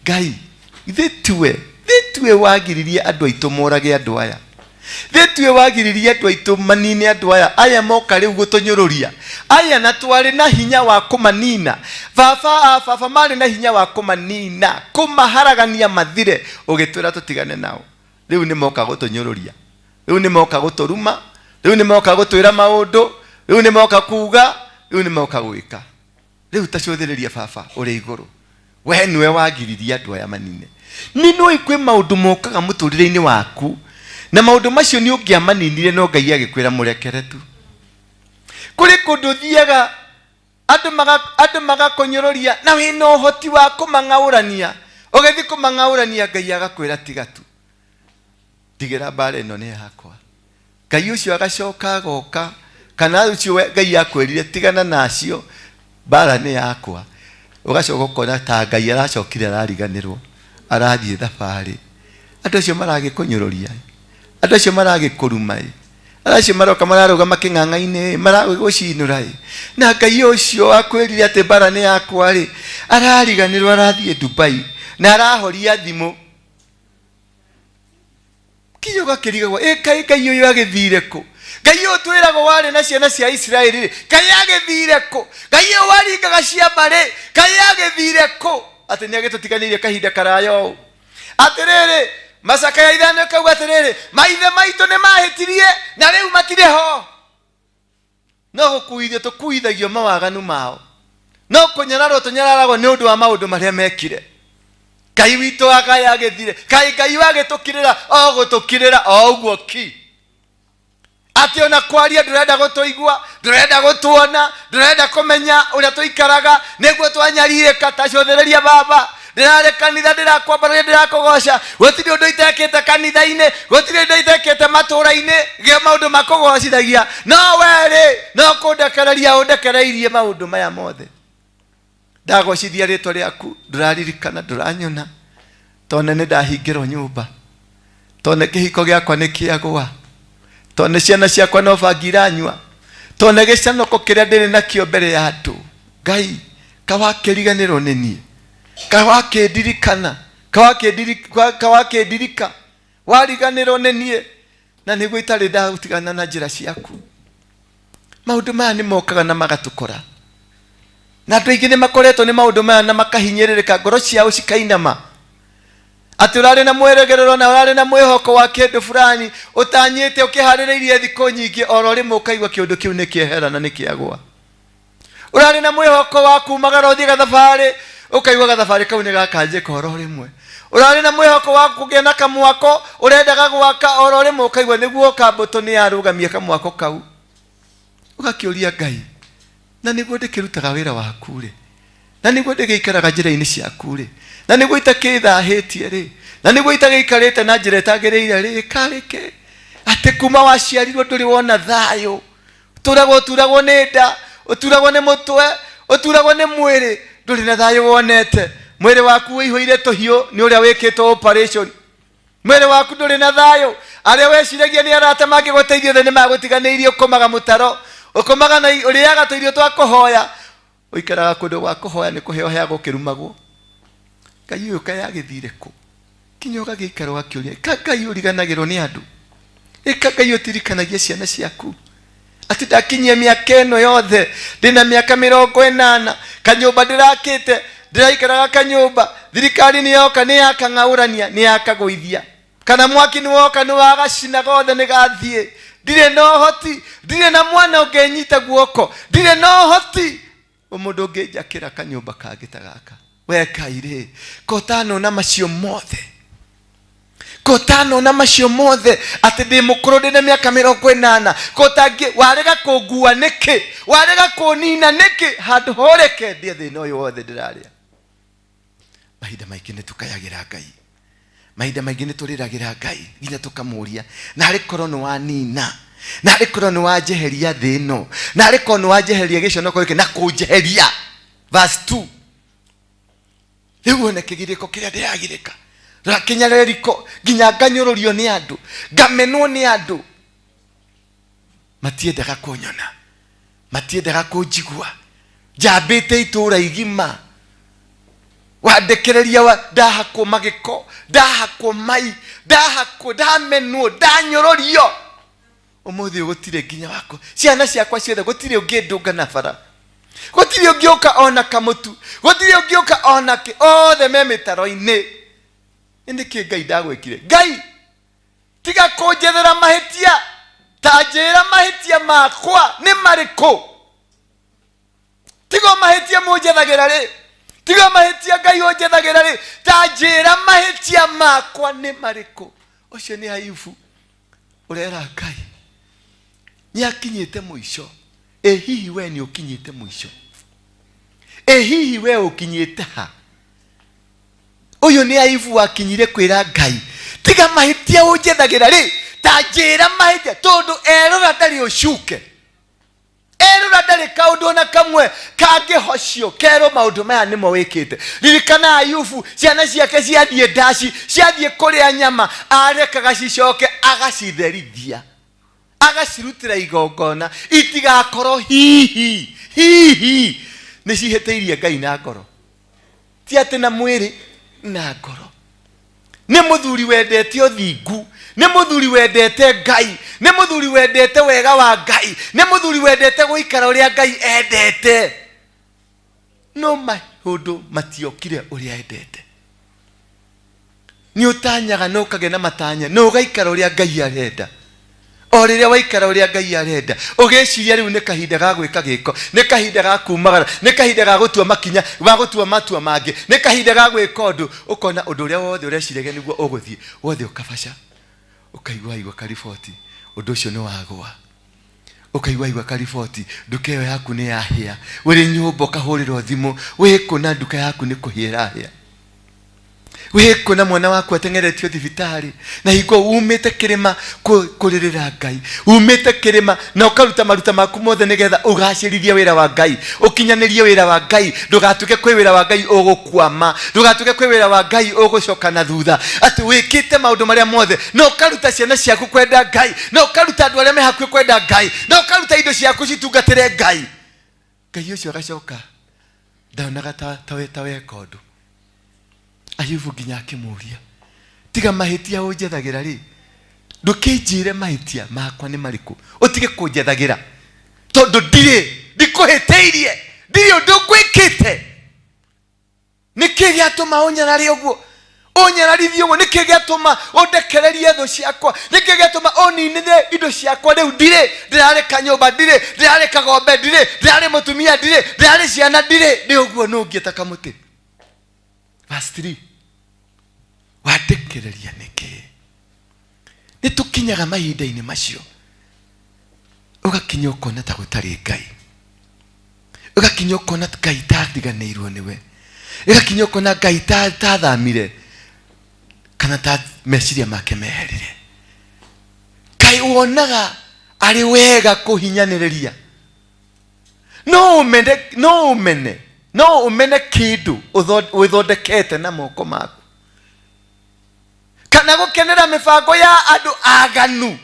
Ngai ithe tiwe wagiririe andũ aitũ morage andũ aya, ithe tiwe wagiririe andũ aitũ manine andũ aya, aya moka rĩu gũtũnyũrũria aya, na twarĩ na hinya wa kũmanina, baba a baba marĩ na hinya wa kũmanina, kũmaharagania mathire, ũgĩtwĩra tũtigane nao. Rĩu nĩ moka gũtũnyũrũria, rĩu nĩ moka gũtũruma, rĩu nĩ moka gũtwĩra maũndũ, rĩu nĩ moka kuga, rĩu nĩ moka gwĩka. Rĩu ta cũthĩrĩria baba ũrĩ igũrũ, we nĩwe wagiririe andũ aya manine. Nĩ nĩũĩ kwĩ maũndũ mokaga mũtũrĩre-inĩ waku, na maũndũ macio nĩ ũngĩamaninire no Ngai agĩkwĩra mũrekere tu. Kũrĩ kũndũ ũthiaga andũ magakũnyũrũria na wĩna ũhoti wa kũmang'aũrania, ũgĩthiĩ kũmang'aũrania Ngai agakwĩra tiga tu, ndigĩra mbara ĩno nĩ yakwa. Ngai ũcio agacoka agoka, kana ũcio Ngai akwĩrire tigana nacio, mbara nĩ yakwa. Ũgacoka ũkona ta Ngai aracokire arariganĩrwo, arathiĩ thabarĩ. Andũ acio maragĩkũnyũrũria, andũ acio maragĩkũruma, andũ acio maroka mararũgama kĩng'ang'a-inĩ, maragũcinũra. Na Ngai ũcio akwĩrire atĩ mbara nĩ yakwa rĩ, arariganĩrwo arathiĩ Dubai na arahoria thimũ. Kinya ũgakĩrigagwo, ĩ kaĩ Ngai ũyũ agĩthire kũ? Ngai ũyũ twĩragwo warĩ na ciana cia Isiraeli rĩ, kaĩ agĩthire kũ? Ngai ũyũ waringaga ciama rĩ, kaĩ agĩthire kũ? Atĩ nĩ agĩtũtiganĩirie kahinda karaya ũũ. Atĩrĩrĩ, macakaya ithano kauga atĩrĩrĩ, maithe maitũ nĩ mahĩtirie na rĩu matirĩ ho. No gũkuithio tũkuithagio mawaganu mao, no kũnyararwo tũnyararagwo nĩ ũndũ wa maũndũ marĩa mekire. Ngai witũ agaya agĩthire, kaĩ Ngai wagĩtũkirĩra o gũtũkirĩra o ũguo ki, atĩ ona kwaria ndũrenda gũtũigua, ndũrenda gũtuona, ndũrenda kũmenya ũrĩa tũikaraga, nĩguo twanyarirĩka. Ta cũthĩrĩria baba, ndĩrarĩ kanitha, ndĩrakwambararia, ndĩrakũgoca, gũtirĩ ũndũ itekĩte kanitha-inĩ, gũtirĩ ũndũ itekĩte matũũra-inĩ gĩa maũndũ makũgocithagia, no we rĩ no kũndekereria ũndekereirie maũndũ maya mothe. Ndagocithia rĩtwa rĩaku, ndũraririkana, ndũranyona, tondũ nĩ ndahingĩrwo nyũmba, tondũ kĩhiko gĩakwa nĩ kĩagũa, tondũ ciana ciakwa no bangi iranyua, tondũ gĩcanoko kĩrĩa ndĩrĩ nakĩo mbere ya andũ. Ngai, kawakĩriganĩrwo nĩ niĩ, kawakĩndirikana, kawakĩndirika, wariganĩrwo nĩ niĩ, na nĩguo itarĩ ndagũtigana na njĩra ciaku. Maũndũ maya nĩ mokaga na magatũkora, na andũ aingĩ nĩ makoretwo nĩ maũndũ maya na makahinyĩrĩrĩka, ngoro ciao cikainama. Atĩ ũrarĩ na mwĩrĩgĩrĩro na ũrarĩ na mwĩhoko wa kĩndũ fulani ũtanyĩte ũkĩharĩrĩirie thikũ nyingĩ, oro rĩmwe ũkaigua kĩũndũ kĩu nĩ kĩehera na nĩ kĩagwa. Ũrarĩ na mwĩhoko wa kumagara ũthiĩ gathabarĩ, ũkaigua gathabarĩ kau nĩ gakanjĩka oro rĩmwe. Ũrarĩ na mwĩhoko wa kũgĩa na kamwako ũrendaga gwaka, oro rĩmwe ũkaigua nĩguo kambũtũ nĩ yarũgamia kamwako kau. Ũgakĩũria Ngai, na nĩguo ndĩkĩrutaga wĩra waku rĩ, na nĩguo ndĩgĩikaraga njĩra-inĩ ciaku rĩ, na nĩguo itakĩthahĩtie rĩ, na nĩguo itagĩikarĩte na njĩra ĩtagĩrĩire rĩ, ĩkarĩke atĩ kuma waciarirwo ndũrĩ wona thayũ. Ũturagwo, ũturagwo nĩ nda, ũturagwo nĩ mũtwe, ũturagwo nĩ mwĩrĩ, ndũrĩ na thayũ wonete. Mwĩrĩ waku ũihũire tũhiũ nĩ ũrĩa wĩkĩtwo operation. Mwĩrĩ waku ndũrĩ na thayũ. Arĩa weciragia nĩ arata mangĩgũteithia othe nĩ magũtiganĩirie. Ũkomaga mũtaro, ũkomaga na ũrĩaga tũirio twa kũhoya, ũikaraga kũndũ gwa kũhoya nĩ kũheo heagwo ũkĩrumagwo. Ngai ũyũ kaĩ agĩthire kũ? Kinya ũgagĩikara ũgakĩũria, ka Ngai ũriganagĩrwo nĩ andũ? Ĩka Ngai ũtirikanagia ciana ciaku atĩ ndakinyia mĩaka ĩno yothe, ndĩna mĩaka 80, kanyũmba ndĩrakĩte, ndĩraikaraga kanyũmba, thirikari nĩ yoka nĩ yakang'aũrania, nĩ yakagũithia, kana mwaki nĩ woka nĩ wagacina gothe nĩ gathiĩ. Ndirĩ na ũhoti, ndirĩ na mwana ũngĩnyita guoko, ndirĩ na ũhoti mũndũ ũngĩnjakĩra kanyũmba kangĩ ta gaka. We Ngai rĩ, kotano na macio mothe, kotano na macio mothe, atĩ ndĩ mũkũrũ, ndĩ na mĩaka 80, kotangĩ warega kũngua nĩkĩ? Warega kũnina nĩkĩ? Handũ horeke ndĩe thĩna ũyũ wothe ndĩrarĩa. Mahinda maingĩ nĩ tũkayagĩra Ngai, mahinda maingĩ nĩ tũrĩragĩra Ngai nginya tũkamũria, narĩ korwo nĩ wanina, narĩ korwo nĩ wanjeheria thĩ ĩno, narĩ korwo nĩ wanjeheria gĩconoko gĩkĩ na kũnjeheria. Verse 2, rĩu one kĩgirĩko kĩrĩa ndĩragirĩka, rora kĩnyarĩrĩko, nginya nganyũrũrio nĩ andũ, ngamenwo nĩ andũ, matiendaga kũnyona, matiendaga kũnjigua, njambĩte itũũra igima, wandekereria wa ndahakwo magĩko, ndahakwo mai, ndahakwo, ndamenwo, ndanyũrũrio. Ũmũthĩ ũyũ gũtirĩ nginya wakwa, ciana ciakwa ciothe gũtirĩ ũngĩndũnga na bara, gũtirĩ ũngĩũka ona kamũtu, gũtirĩ ũngĩũka ona kĩ, othe me mĩtaro-inĩ. Nĩ kĩ Ngai ndagwĩkire? Ngai tiga kũnjethera mahĩtia, ta njĩra mahĩtia makwa nĩ marĩkũ. Tiga mahĩtia mũnjethagĩra rĩ, tiga mahĩtia Ngai ũnjethagĩra rĩ, ta njĩra mahĩtia makwa nĩ marĩkũ. Ũcio nĩ Ayubu ũrera Ngai nĩ akinyĩte mũico. Ĩ hihi we nĩ ũkinyĩte mũico? Ĩ hihi we ũkinyĩte ha? Ũyũ nĩ Ayubu wakinyire kwĩra Ngai, tiga mahĩtia ũnjethagĩra rĩ, ta njĩra mahĩtia, tondũ erora ndarĩ ũcuke, erora ndarĩ kaũndũ ona kamwe kangĩhocio kerwo maũndũ maya nĩmo wĩkĩte. Ririkana Ayubu, ciana ciake ciathiĩ ndaci, ciathiĩ kũrĩa nyama, arekaga cicoke agacitherithia, agacirutĩra igongona, itigakorwo hihi hihi nĩ cihĩtĩirie Ngai na ngoro, ti atĩ na mwĩrĩ, na ngoro. Nĩ mũthuri wendete ũthingu, nĩ mũthuri wendete Ngai, nĩ mũthuri wendete wega wa Ngai, nĩ mũthuri wendete gũikara ũrĩa Ngai endete, no maũndũ matiokire ũrĩa endete. Nĩ ũtanyaga na ũkagĩa na matanya na ũgaikara ũrĩa Ngai arenda. O rĩrĩa waikara ũrĩa Ngai arenda, ũgĩciria rĩu nĩ kahinda ga gwĩka gĩko, nĩ kahinda ga kumagara, nĩ kahinda ga gũtua makinya, ga gũtua matua mangĩ, nĩ kahinda ga gwĩka ũndũ, ũkona ũndũ ũrĩa wothe ũreciragia nĩguo ũgũthiĩ wothe ũkabaca, ũkaigua igua kariboti ũndũ ũcio nĩ wagũa, ũkaigua igua kariboti nduka ĩyo yaku nĩ yahĩa, wĩrĩ nyũmba ũkahũrĩrwo thimũ wĩ kũ na nduka yaku nĩ kũhĩa ĩrahĩa, wĩ kũ na mwana waku ateng'eretio thibitarĩ, na hingo umĩte kĩrĩma kũrĩrĩra Ngai, umĩte kĩrĩma na ũkaruta maruta maku mothe nĩgetha ũgacĩrithie wĩra wa Ngai, ũkinyanĩrie wĩra wa Ngai, ndũgatuĩke kwĩ wĩra wa Ngai ũgũkwama, ndũgatuĩke kwĩ wĩra wa Ngai ũgũcoka na thutha, atĩ wĩkĩte maũndũ marĩa mothe na ũkaruta ciana ciaku kwenda Ngai, na ũkaruta andũ arĩa me hakuhĩ kwenda Ngai, na ũkaruta indo ciaku citungatĩre Ngai. Ngai ũcio agacoka ndonaga ta weka ũndũ. Ayubu nginya akĩmũria, tiga mahĩtia ũnjethagĩra rĩ, ndũkĩnjĩre mahĩtia makwa nĩ marĩkũ, ũtige kũnjethagĩra, tondũ ndirĩ ndikũhĩtĩirie, ndirĩ ũndũ ngwĩkĩte. Nĩkĩ gĩatũma ũnyarare ũguo? Ũnyararithie ũguo? Nĩkĩ gĩatũma ũndekererie thũ ciakwa? Nĩkĩ gĩatũma ũninithie indo ciakwa? Rĩu ndirĩ, ndĩrarĩ kanyũmba ndirĩ, ndĩrarĩ kagombe ndirĩ, ndĩrarĩ mũtumia ndirĩ, ndĩrarĩ ciana ndirĩ. Nĩ ũguo nũngiĩ ta kamũtĩ. Verse 3, wandekereria nĩkĩ? Nĩ tũkinyaga mahinda-inĩ macio ũgakinya ũkona ta gũtarĩ Ngai, ũgakinya ũkona Ngai tatiganĩirwo nĩwe, ũgakinya ũkona Ngai tathamire kana ta meciria make meherire. Ngai wonaga arĩ wega kũhinyanĩrĩria. No ũmene, no ũmene, no ũmene kĩndũ wĩthondekete na moko maku, kana gũkenera mĩbango ya andũ aganu.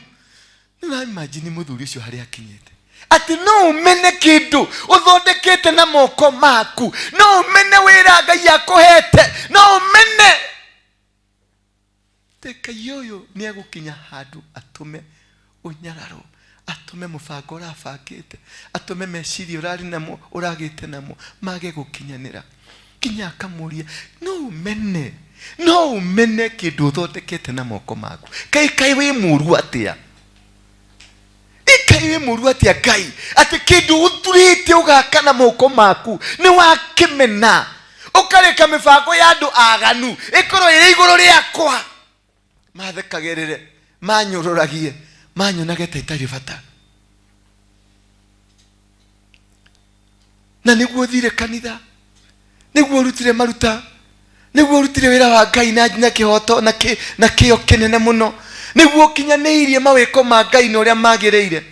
Nĩũraimajini mũthuri ũcio harĩa akinyĩte, atĩ no ũmene kĩndũ ũthondekete na moko maku, no ũmene wĩra Ngai akũhete, no ũmene Ngai ũyũ nĩ egũkinya handũ atũme ũnyararwo, atũme mũbango ũrabangĩte, atũme meciria ũrarĩ namo, ũragĩte namo mage gũkinyanĩra. Nginya akamũria, no ũmene, no ũmene kĩndũ ũthondekete na moko maku? Kaĩ kaĩ wĩ mũru atĩa? Kaĩ wĩ mũru atĩa Ngai, atĩ kĩndũ ũthurĩte ũgaka na moko maku nĩ wakĩmena, ũkareka mĩbango ya andũ aganu ĩkorwo ĩrĩ igũrũ rĩakwa, mathekagĩrĩre, manyũrũragie, manyonage ta itarĩ bata. Na nĩguo ũthire kanitha, nĩguo ũrutire maruta, nĩguo ũrutire wĩra wa Ngai na kĩhoto na kĩo kĩnene mũno, nĩguo ũkinyanĩirie mawĩko ma Ngai na ũrĩa magĩrĩire,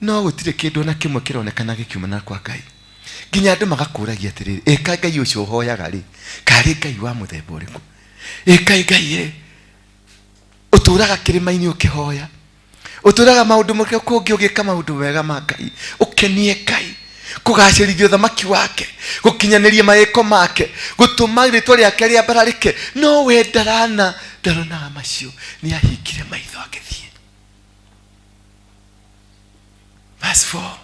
no gũtirĩ kĩndũ ona kĩmwe kĩronekana gĩkiumana kwa Ngai. Nginya andũ magakũragia atĩrĩrĩ, ĩka Ngai ũcio ũhoyaga rĩ, karĩ Ngai wa mũthemba ũrĩkũ? Ĩka Ngai ĩ ũtũraga kĩrĩma-inĩ ũkĩhoya, ũtũraga maũndũ make kũngĩ, ũgĩka maũndũ mega ma Ngai, ũkenie Ngai, kũgacĩrithia ũthamaki wake, gũkinyanĩria mawĩko make, gũtũma rĩtwa rĩake rĩambararĩke, no we ndarana ndaronaga macio, nĩ ahingire maitho agĩthiĩ. Verse 4,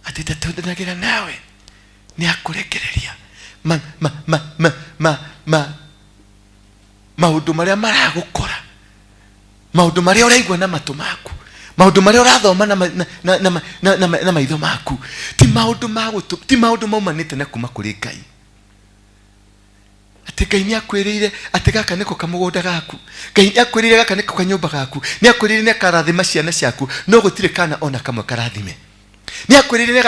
atĩ ndatondanagĩra nawe, nĩ akũrekereria ma, ma, ma, ma, ma, ma, maũndũ marĩa maragũkora, maũndũ marĩa ũraigua na matũ maku, maũndũ marĩa ũrathoma na, ma- na, na, na, na, na, na maitho maku, ti maũndũ ma gũtũ, ti maũndũ maumanĩte na kuma kũrĩ Ngai. Atĩ Ngai nĩ akwĩrĩire atĩ gaka nĩko kamũgũnda gaku, Ngai nĩ akwĩrĩire gaka nĩko kanyũmba gaku, nĩ akwĩrĩire nĩ akarathima ciana ciaku, no gũtirĩ kana ona kamwe karathime. Nĩ akwĩrĩire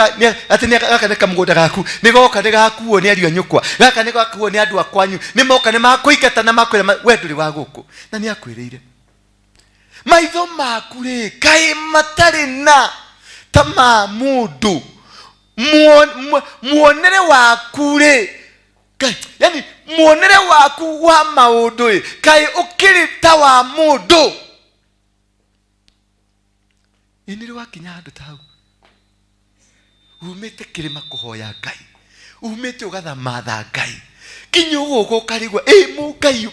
atĩ gaka nĩ kamũgũnda gaku, nĩ goka nĩ gakuo nĩ ariũ a nyũkwa, gaka nĩ gakuo nĩ andũ a kwanyu, nĩ moka nĩ makũingata na makwĩra we ndũrĩ wa gũkũ. Na nĩ akwĩrĩire maitho maku rĩ, kaĩ matarĩ na ta ma mũndũ, muonere waku rĩ, Ngai, yani muonere waku wa maũndũ rĩ, kaĩ ũkĩrĩ ta wa mũndũ? Ĩ nĩ rĩ wakinya handũ ta hau, umĩte kĩrĩma kũhoya Ngai, umĩte ũgathamatha Ngai, nginya ũgũka ũkarigwo, ĩ mũngai,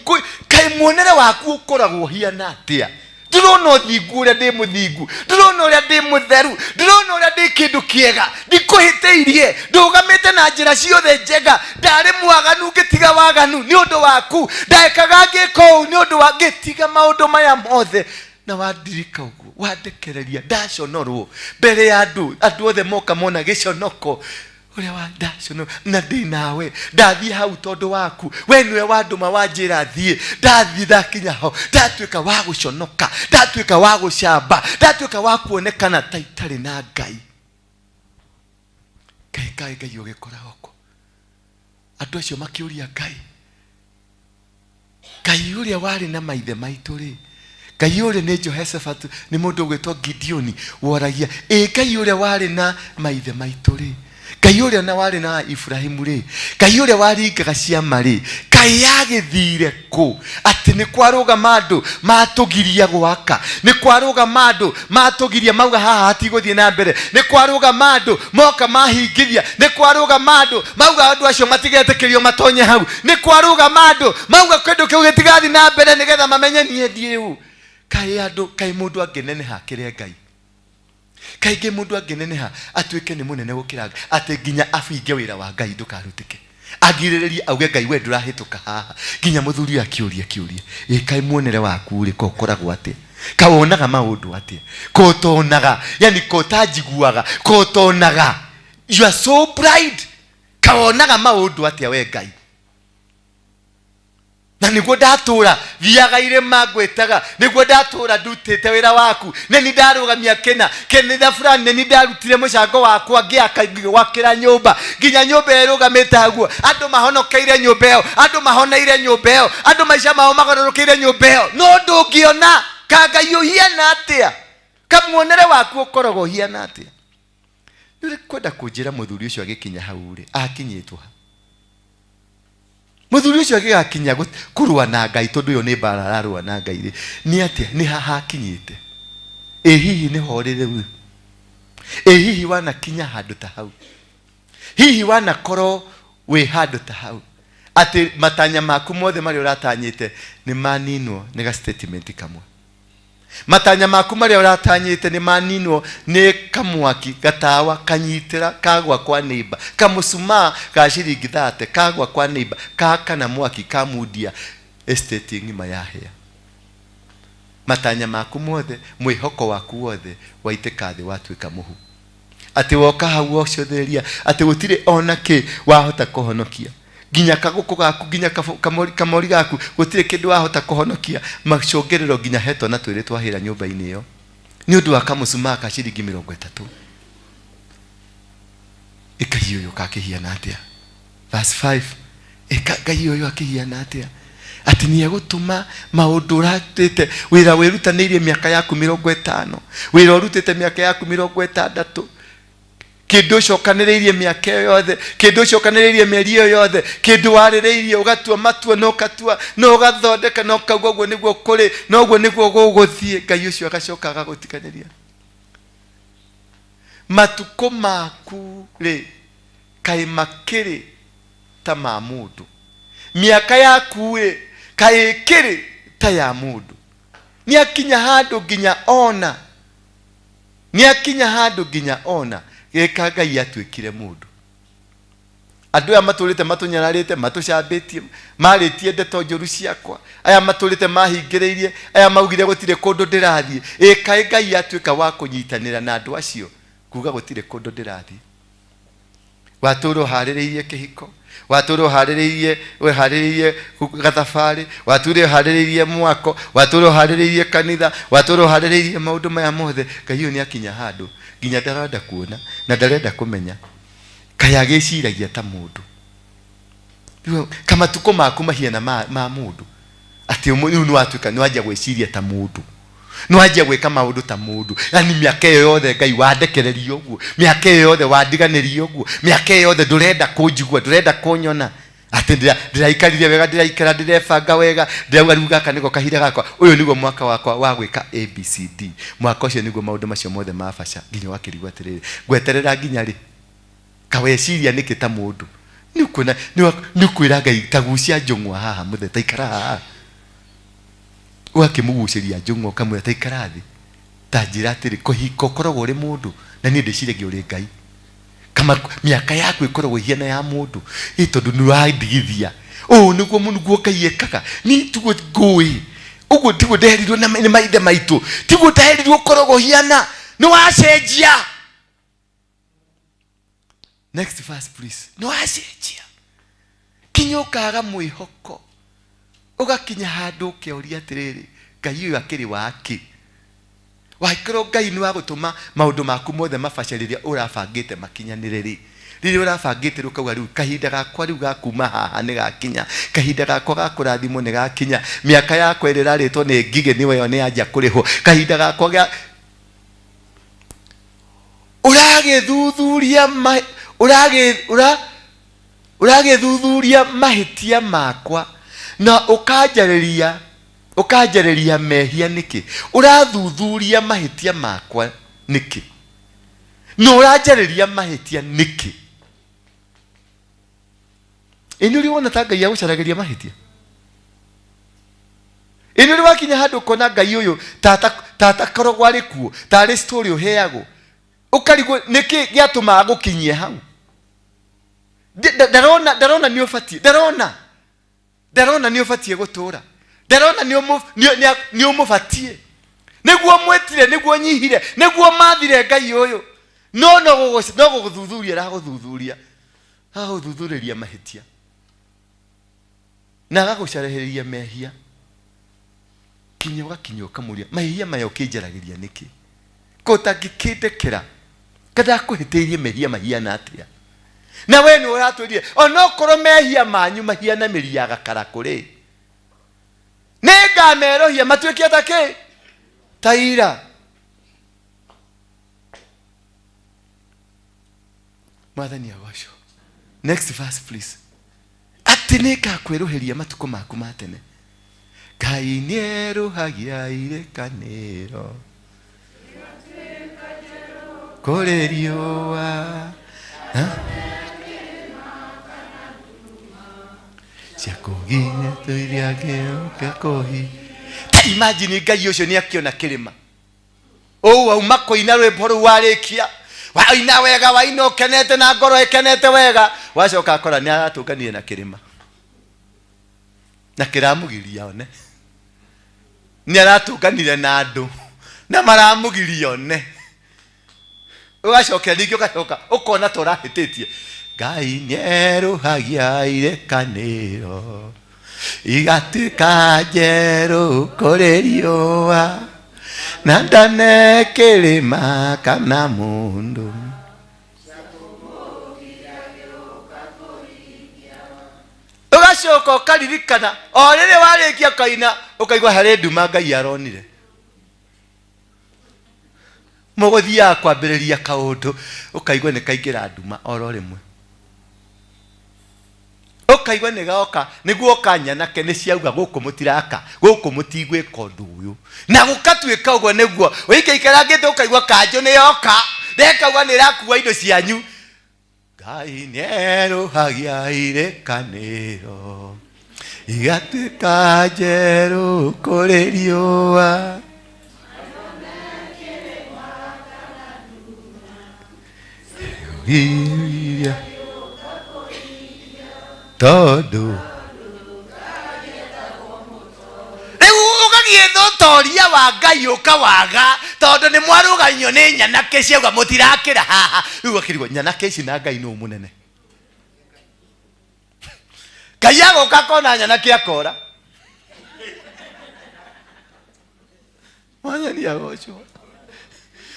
kaĩ muonere waku ũkoragwo ũhiana atĩa? Ndĩrona ũthingu ũrĩa ndĩ mũthingu, ndĩrona ũrĩa ndĩ mũtheru, ndĩrona ũrĩa ndĩ kĩndũ kĩega, ndikũhĩtĩirie, ndũgamĩte na njĩra ciothe njega, ndarĩ mwaganu ngĩtiga waganu nĩ ũndũ waku, ndekaga ngĩka ũũ nĩ ũndũ wa ngĩtiga maũndũ maya mothe, na wandirika ũguo, wandekereria, ndaconorwo mbere ya andũ, andũ othe moka mona gĩconoko ũrĩa wa ndaconorwo, na ndĩ nawe, ndathiĩ hau tondũ waku, we nĩwe wandũma wanjĩra thiĩ, ndathiĩ ndakinya ho, ndatuĩka wa gũconoka, ndatuĩka wa gũcamba, ndatuĩka wa kuonekana ta itarĩ na Ngai. Ngai, Ngai, Ngai ũgĩkoragwo kũ? Andũ acio makĩũria Ngai, Ngai ũrĩa warĩ na maithe maitũ rĩ, Ngai ũrĩa nĩ Jehoshaphat, nĩ mũndũ ũgwĩtwo Gideoni woragia, ĩ Ngai ũrĩa warĩ na maithe maitũ rĩ, Ngai ũrĩa na warĩ na Ibrahimu rĩ, Ngai ũrĩa waringaga ciama rĩ, kaĩ yagĩthire kũ? Atĩ nĩ kwarũgama andũ matũgiria gwaka, nĩ kwarũgama andũ matũgiria mauga haha hatigũthiĩ na mbere, nĩ kwarũgama andũ moka mahingithia, nĩ kwarũgama andũ mauga andũ acio matigetĩkĩrio matonye hau, nĩ kwarũgama andũ mauga kĩndũ kĩu gĩtigathiĩ na mbere nĩgetha mamenye niĩ ndiĩ ũ. Kaĩ andũ, kaĩ mũndũ angĩneneha akĩre Ngai? Kaingĩ mũndũ angĩneneha atuĩke nĩ mũnene gũkĩra Ngai, atĩ nginya abinge wĩra wa Ngai ndũkarutĩke, Agirĩrĩrie auge Ngai we ndũrahĩtũka haha. Nginya mũthuri ũyũ akĩũria kĩũria, ĩ kaĩ muonere waku rĩ ko ũkoragwo atĩa? Ka wonaga maũndũ atĩa? Ko ũtonaga, yani ko ũtanjiguaga, ko ũtonaga. You are so blind. Ka wonaga maũndũ atĩa we Ngai? Na nĩguo ndatũra thiaga irĩma ngwĩtaga, nĩguo ndatũra ndutĩte wĩra waku, nĩ ni ndarũgamia kĩna kĩnitha fulani, nĩ ni ndarutire mũcango wakwa ngĩaka ngĩgwakĩra nyũmba, nginya nyũmba ĩyo ĩrũgamĩte haguo, andũ mahonokeire nyũmba ĩyo, andũ mahoneire nyũmba ĩyo, andũ maica mao magarũrũkĩire nyũmba ĩyo, no ndũngĩona ka Ngai ũhiana atĩa, ka muonere waku ũkoragwo ũhiana atĩa. Nĩ ũrĩ kwenda kũnjĩra mũthuri ũcio agĩkinya hau rĩ, akinyĩtwo ha? Mũthuri ũcio agĩgakinya kũrũa na Ngai, tondũ ĩyo nĩ mbara ararũa na Ngai rĩ, nĩ atĩa? Nĩ ha hakinyĩte? Ĩ hihi nĩ ho rĩ rĩu? Ĩ hihi wanakinya handũ ta hau? Hihi wanakorwo wĩ handũ ta hau atĩ matanya maku mothe marĩa ũratanyĩte nĩ maninwo nĩ ga statement kamwe? Matanya maku marĩa ũratanyĩte nĩ maninwo nĩ kamwaki gatawa kanyitĩra kagwa kwa neighbor, kamũcumaa ga ciringi thate kagwa kwa neighbor, kakana mwaki kamundia estate ng'ima yahĩa. Matanya maku mothe, mwĩhoko waku wothe waitĩka thĩ watuĩka mũhu. Atĩ woka hau wocũthĩrĩria atĩ gũtirĩ ona kĩ wahota kũhonokia, nginya kagũkũ gaku, nginya kamori gaku, gũtirĩ kĩndũ wahota kũhonokia. Macũngĩrĩro nginya he twana twĩrĩ twahĩra nyũmba-inĩ ĩyo nĩ ũndũ wa kamũcumaa ka ciringi mĩrongo ĩtatũ. Ĩkai ũyũ kakĩhiana atĩa? Verse 5, ĩka Ngai ũyũ akĩhiana atĩa? Atĩ nĩ egũtũma maũndũ ũratĩte, wĩra wĩrutanĩirie mĩaka yaku mĩrongo ĩtano, wĩra ũrutĩte mĩaka yaku mĩrongo ĩtandatũ, kĩndũ ũcokanĩrĩirie mĩaka ĩyo yothe, kĩndũ ũcokanĩrĩirie mĩeri ĩyo yothe, kĩndũ warĩrĩirie ũgatua matua na ũkatua na ũgathondeka na ũkauga ũguo nĩguo kũrĩ na ũguo nĩguo gũgũthiĩ, Ngai ũcio agacoka agagũtiganĩria. Matukũ maku rĩ kaĩ makĩrĩ ta ma mũndũ, mĩaka yaku rĩ kaĩ ĩkĩrĩ ta ya mũndũ. Nĩakinya handũ nginya ona, nĩakinya handũ nginya ona gĩka Ngai atuĩkire mũndũ. Andũ aya matũrĩte matũnyararĩte, matũcambĩtie, marĩtie ndeto njũru ciakwa, aya matũrĩte mahingĩrĩirie, aya maugire gũtirĩ kũndũ ndĩrathiĩ. Ĩ kaĩ Ngai atuĩka wa kũnyitanĩra na andũ acio kuga gũtirĩ kũndũ ndĩrathiĩ. Watũra ũharĩrĩirie kĩhiko, watũra ũharĩrĩirie gathabarĩ, watũra ũharĩrĩirie mwako, watũra ũharĩrĩirie kanitha, watũra ũharĩrĩirie maũndũ maya mothe. Ngai ũyũ nĩakinya handũ nginya ndarenda kuona na ndarenda kũmenya, kaĩ agĩciragia ta mũndũ. Rĩu kamatukũ maku mahiana ma mũndũ, atĩ rĩu nĩwatuĩka nĩwanjia gwĩciria ta mũndũ, nĩwanjia gwĩka maũndũ ta mũndũ. Yani mĩaka ĩyo yothe Ngai wandekereria ũguo, mĩaka ĩyo yothe wandiganĩria ũguo, mĩaka ĩyo yothe ndũrenda kũnjigua, ndũrenda kũnyona, atĩ ndĩraikarire wega, ndĩraikara, ndĩrebanga wega, ndĩrauga rĩu gaka nĩko kahinda gakwa, ũyũ nĩguo mwaka wakwa wa gwĩka ABCD. Mwaka ũcio nĩguo maũndũ macio mothe mabaca, nginya ũgakĩrigwo atĩrĩrĩ, ngweterera nginya rĩ? Kaweciria nĩkĩ ta mũndũ? Nĩ ũkuona, nĩ ũkwĩra Ngai ta gucia njũng'wa haha mũthee, ta ikara haha. Ũgakĩmũgucĩria njũng'wa ũkamwĩra ta ikara thĩ, ta njĩra atĩrĩ, kũhika ũkoragwo ũrĩ mũndũ na niĩ ndĩciragia ũrĩ Ngai. Kama mĩaka yaku ĩkoragwo ĩhiana ya mũndũ, ĩ tondũ nĩ ũrandigithia. Ũũ nĩguo nĩguo Ngai ekaga. Niĩ tiguo ngũĩ. Ũguo tiguo nderirwo nĩ maithe maitũ. Tiguo nderirwo ũkoragwo ũhiana. Nĩ wacenjia. Next verse please. Nĩ wacenjia. Kinya ũkaga mwĩhoko. Ũgakinya handũ ũkeũria atĩrĩrĩ, Ngai ũyũ akĩrĩ wake? Wakorwo Ngai nĩ wa gũtũma maũndũ maku mothe mabace rĩrĩa ũrabangĩte makinyanĩre rĩ, rĩrĩa ũrabangĩte rĩu ũkauga rĩu kahinda gakwa rĩu ga kuma haha nĩ gakinya, kahinda gakwa ga kũrathimwo nĩ gakinya, mĩaka yakwa ĩrĩa ĩrarĩtwo nĩ ngigĩ nĩwe ĩyo nĩ yanjia kũrĩhwo, kahinda gakwa ga ũragĩthuthuria ũragĩthuthuria mahĩtia makwa na ũkanjarĩria mehia nĩkĩ? Ũrathuthuria mahĩtia makwa nĩkĩ? Na ũranjarĩria mahĩtia nĩkĩ? Ĩ nĩ ũrĩ wona ta Ngai agũcaragĩria mahĩtia? Ĩ nĩ ũrĩ wakinya handũ ũkona Ngai ũyũ tatakoragwo arĩ kuo, tarĩ story ũheagwo, ũkarigwo nĩkĩ gĩatũma agũkinyie hau? Ndarona, ndarona nĩ ũbatiĩ, ndarona, ndarona nĩ ũbatiĩ gũtũra, ndarona nĩ ũmũbatiĩ, nĩguo mwĩtire, nĩguo nyihire, nĩguo mathire Ngai ũyũ. No no gũgũthuthuria, aragũthuthuria, agagũthuthurĩria mahĩtia na agagũcarehĩrĩria mehia, kinya ũgakinya ũkamũria, mahĩtia maya ũkĩnjaragĩria nĩkĩ? Ko ũtangĩkĩndekera kana ndakũhĩtĩirie mehia mahiana atĩa? Na we nĩ ũratwĩrire onokorwo mehia manyu mahiana mĩri ya gakarakũ rĩ, nĩngamerũhia matuĩke ta kĩ? Ta ira. Mwathani agocwo. Next verse please. Atĩ nĩngakwerũhĩria matukũ maku ma tene. Ngai nĩerũhagia irĩkanĩro kũrĩ riũa cia kũginya tũiria ngĩũka kũhi. Ta imagine Ngai ũcio nĩakĩona kĩrĩma ũũ wauma kũina rwĩmbo rũu warĩkia, waina wega, waina ũkenete na ngoro ĩkenete wega, wacoka akora nĩ aratũnganire na kĩrĩma na kĩramũgiria one, nĩ aratũnganire na andũ na maramũgiria one, ũgacokera rĩngĩ ũgacoka ũkona ta ũrahĩtĩtie. Ngai nĩerũhagia irĩkanĩro igatuĩka njerũ kũrĩ riũa, na ndone kĩrĩma kana mũndũ. Ũgacoka ũkaririkana o rĩrĩ warĩkia kaina, ũkaigua harĩ nduma Ngai aronire. Mũgũthiaga kwambĩrĩria kaũndũ, ũkaigua nĩ kaingĩra nduma oro rĩmwe, ũkaigua nĩ goka, nĩguo oka nyanake nĩ ciauga gũkũ mũtiraka, gũkũ mũtigwĩka ũndũ ũyũ, na gũkatuĩka ũguo nĩguo ũikaikarangĩte, ũkaigua kanjũ nĩ yoka, ndekauga nĩ ĩrakua indo cianyu. Ngai nĩerũhagia irĩkanĩro igatuĩka njerũ kũrĩ riũa, iria tondũ rĩu ũgagĩetha ũtoria wa Ngai ũkawaga, tondũ nĩ mwarũganio nĩ nyanake ciauga mũtirakĩra haha. Rĩu ũgakĩrigwo nyanake ici na Ngai nũ mũnene? Ngai agoka akona nyanake akora. Mwathani agocwo.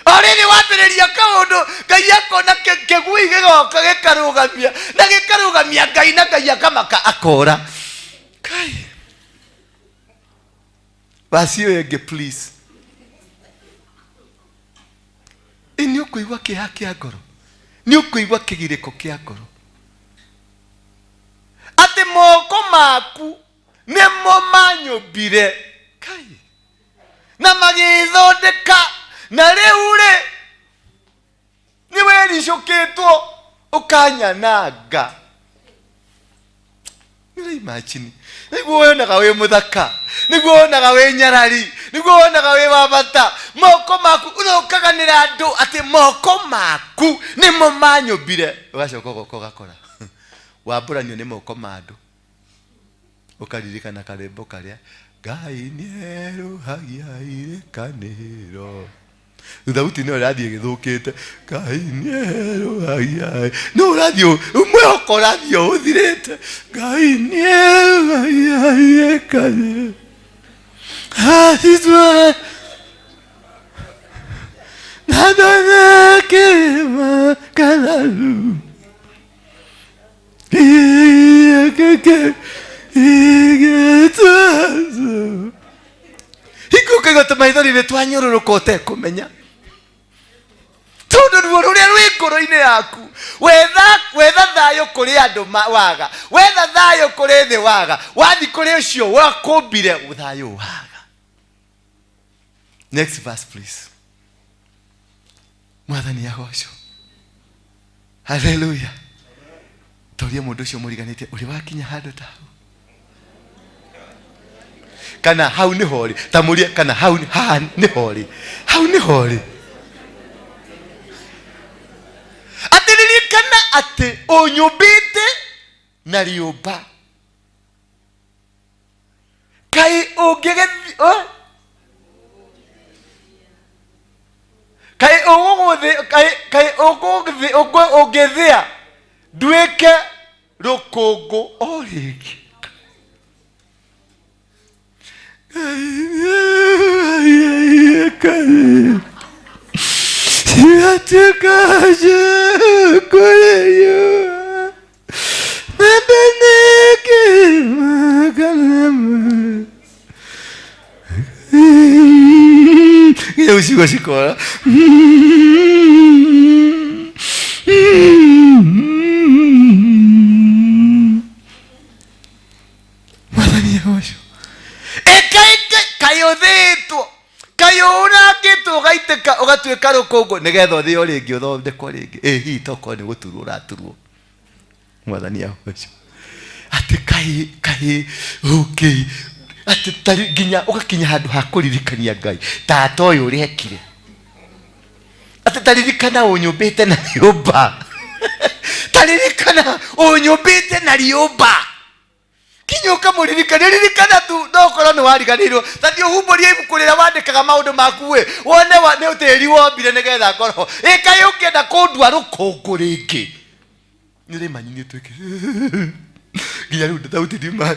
O rĩrĩ wambĩrĩria kaũndũ, Ngai akona kĩgui gĩgoka gĩkarũgamia na gĩkarũgamia Ngai, na Ngai akamaka akora. Kai basi ĩyo ĩngĩ please. Ĩ nĩ ũkũigua kĩeha kĩa ngoro, nĩ ũkũigua kĩgirĩko kĩa ngoro, atĩ moko maku nĩmo manyũmbire Kai na magĩthondeka, na rĩu rĩ nĩ wericũkĩtwo ũkanyananga. Nĩ imagine, nĩguo wonaga wĩ mũthaka, nĩguo wonaga wĩ nyarari, nĩguo wonaga wĩ wa bata, moko maku ũrokaganĩra andũ atĩ moko maku nĩmo manyũmbire, ũgacoka ũgoka ũgakora wambũranio nĩ moko ma andũ, ũkaririkana karwĩmbo karĩa Ngai nĩerũhagia irĩkanĩro, thauti nĩyo ĩrathiĩ ĩgĩthũkĩte, Ngai nĩerũhagia, no ũrathiĩ mwĩhoko ũrathiĩ ũthirĩte, Ngai nĩerũhagia irĩkanĩro Hasitwa na ndone kĩrĩma kana ru hingo ũkaigua tũmaithori nĩ twanyũrũrũka ũtekũmenya, tondũ ruo rũrĩa rwĩ ngoro-inĩ yaku, wetha thayũ kũrĩ andũ waga, wetha thayũ kũrĩ thĩ waga, wathi kũrĩ ũcio wakũmbire thayũ waga. Next verse please. Mwathani agocwo. Haleluya. Toria mũndũ ũcio mũriganĩtie, ũrĩ wakinya handũ ta hau, kana hau nĩho rĩ, ta mũrie kana hau haha nĩho rĩ, hau nĩho rĩ. Atĩ ririkana Atĩ ũnyũmbĩte na rĩũmba, kaĩ ũngĩgĩthi oh? Kaĩ ũgũgũthĩ kaĩ kaĩ ũgũthĩ ũngũ- ũngĩthĩa nduĩke rũkũngũ o rĩngĩ. Nginya ciugo cikora. Mwathani agocwo. Ĩkaingĩ kaĩ ũthĩĩtwo, kaĩ ũrangĩtwo, ũgaitĩka ũgatuĩka rũkũngũ nĩgetha ũthĩo rĩngĩ, ũthondekwo rĩngĩ. Ĩ hihi tokorwo nĩ gũturwo ũraturwo. Mwathani agocwo. Atĩ kaĩ kaĩ ũngĩ atĩ tarĩ nginya ũgakinya handũ ha kũririkania Ngai tata ũyũ ũrĩa ekire, atĩ taririkana ũnyũmbĩte na rĩũmba, taririkana ũnyũmbĩte na rĩũmba, kinya ũkamũririkania. Ririkana tu, no ũkorwo nĩ wariganĩirwo. Ta thiĩ ũhumbũrie ibuku rĩrĩa wandĩkaga maũndũ maku ĩ, wone wa, nĩ tĩri wombire nĩgetha ngorwo ĩ. Kaĩ ũngĩenda kũndua rũkũngũ rĩngĩ? Nĩ rĩ manyi nĩ tuĩke nginya rĩu thauti ndiuma.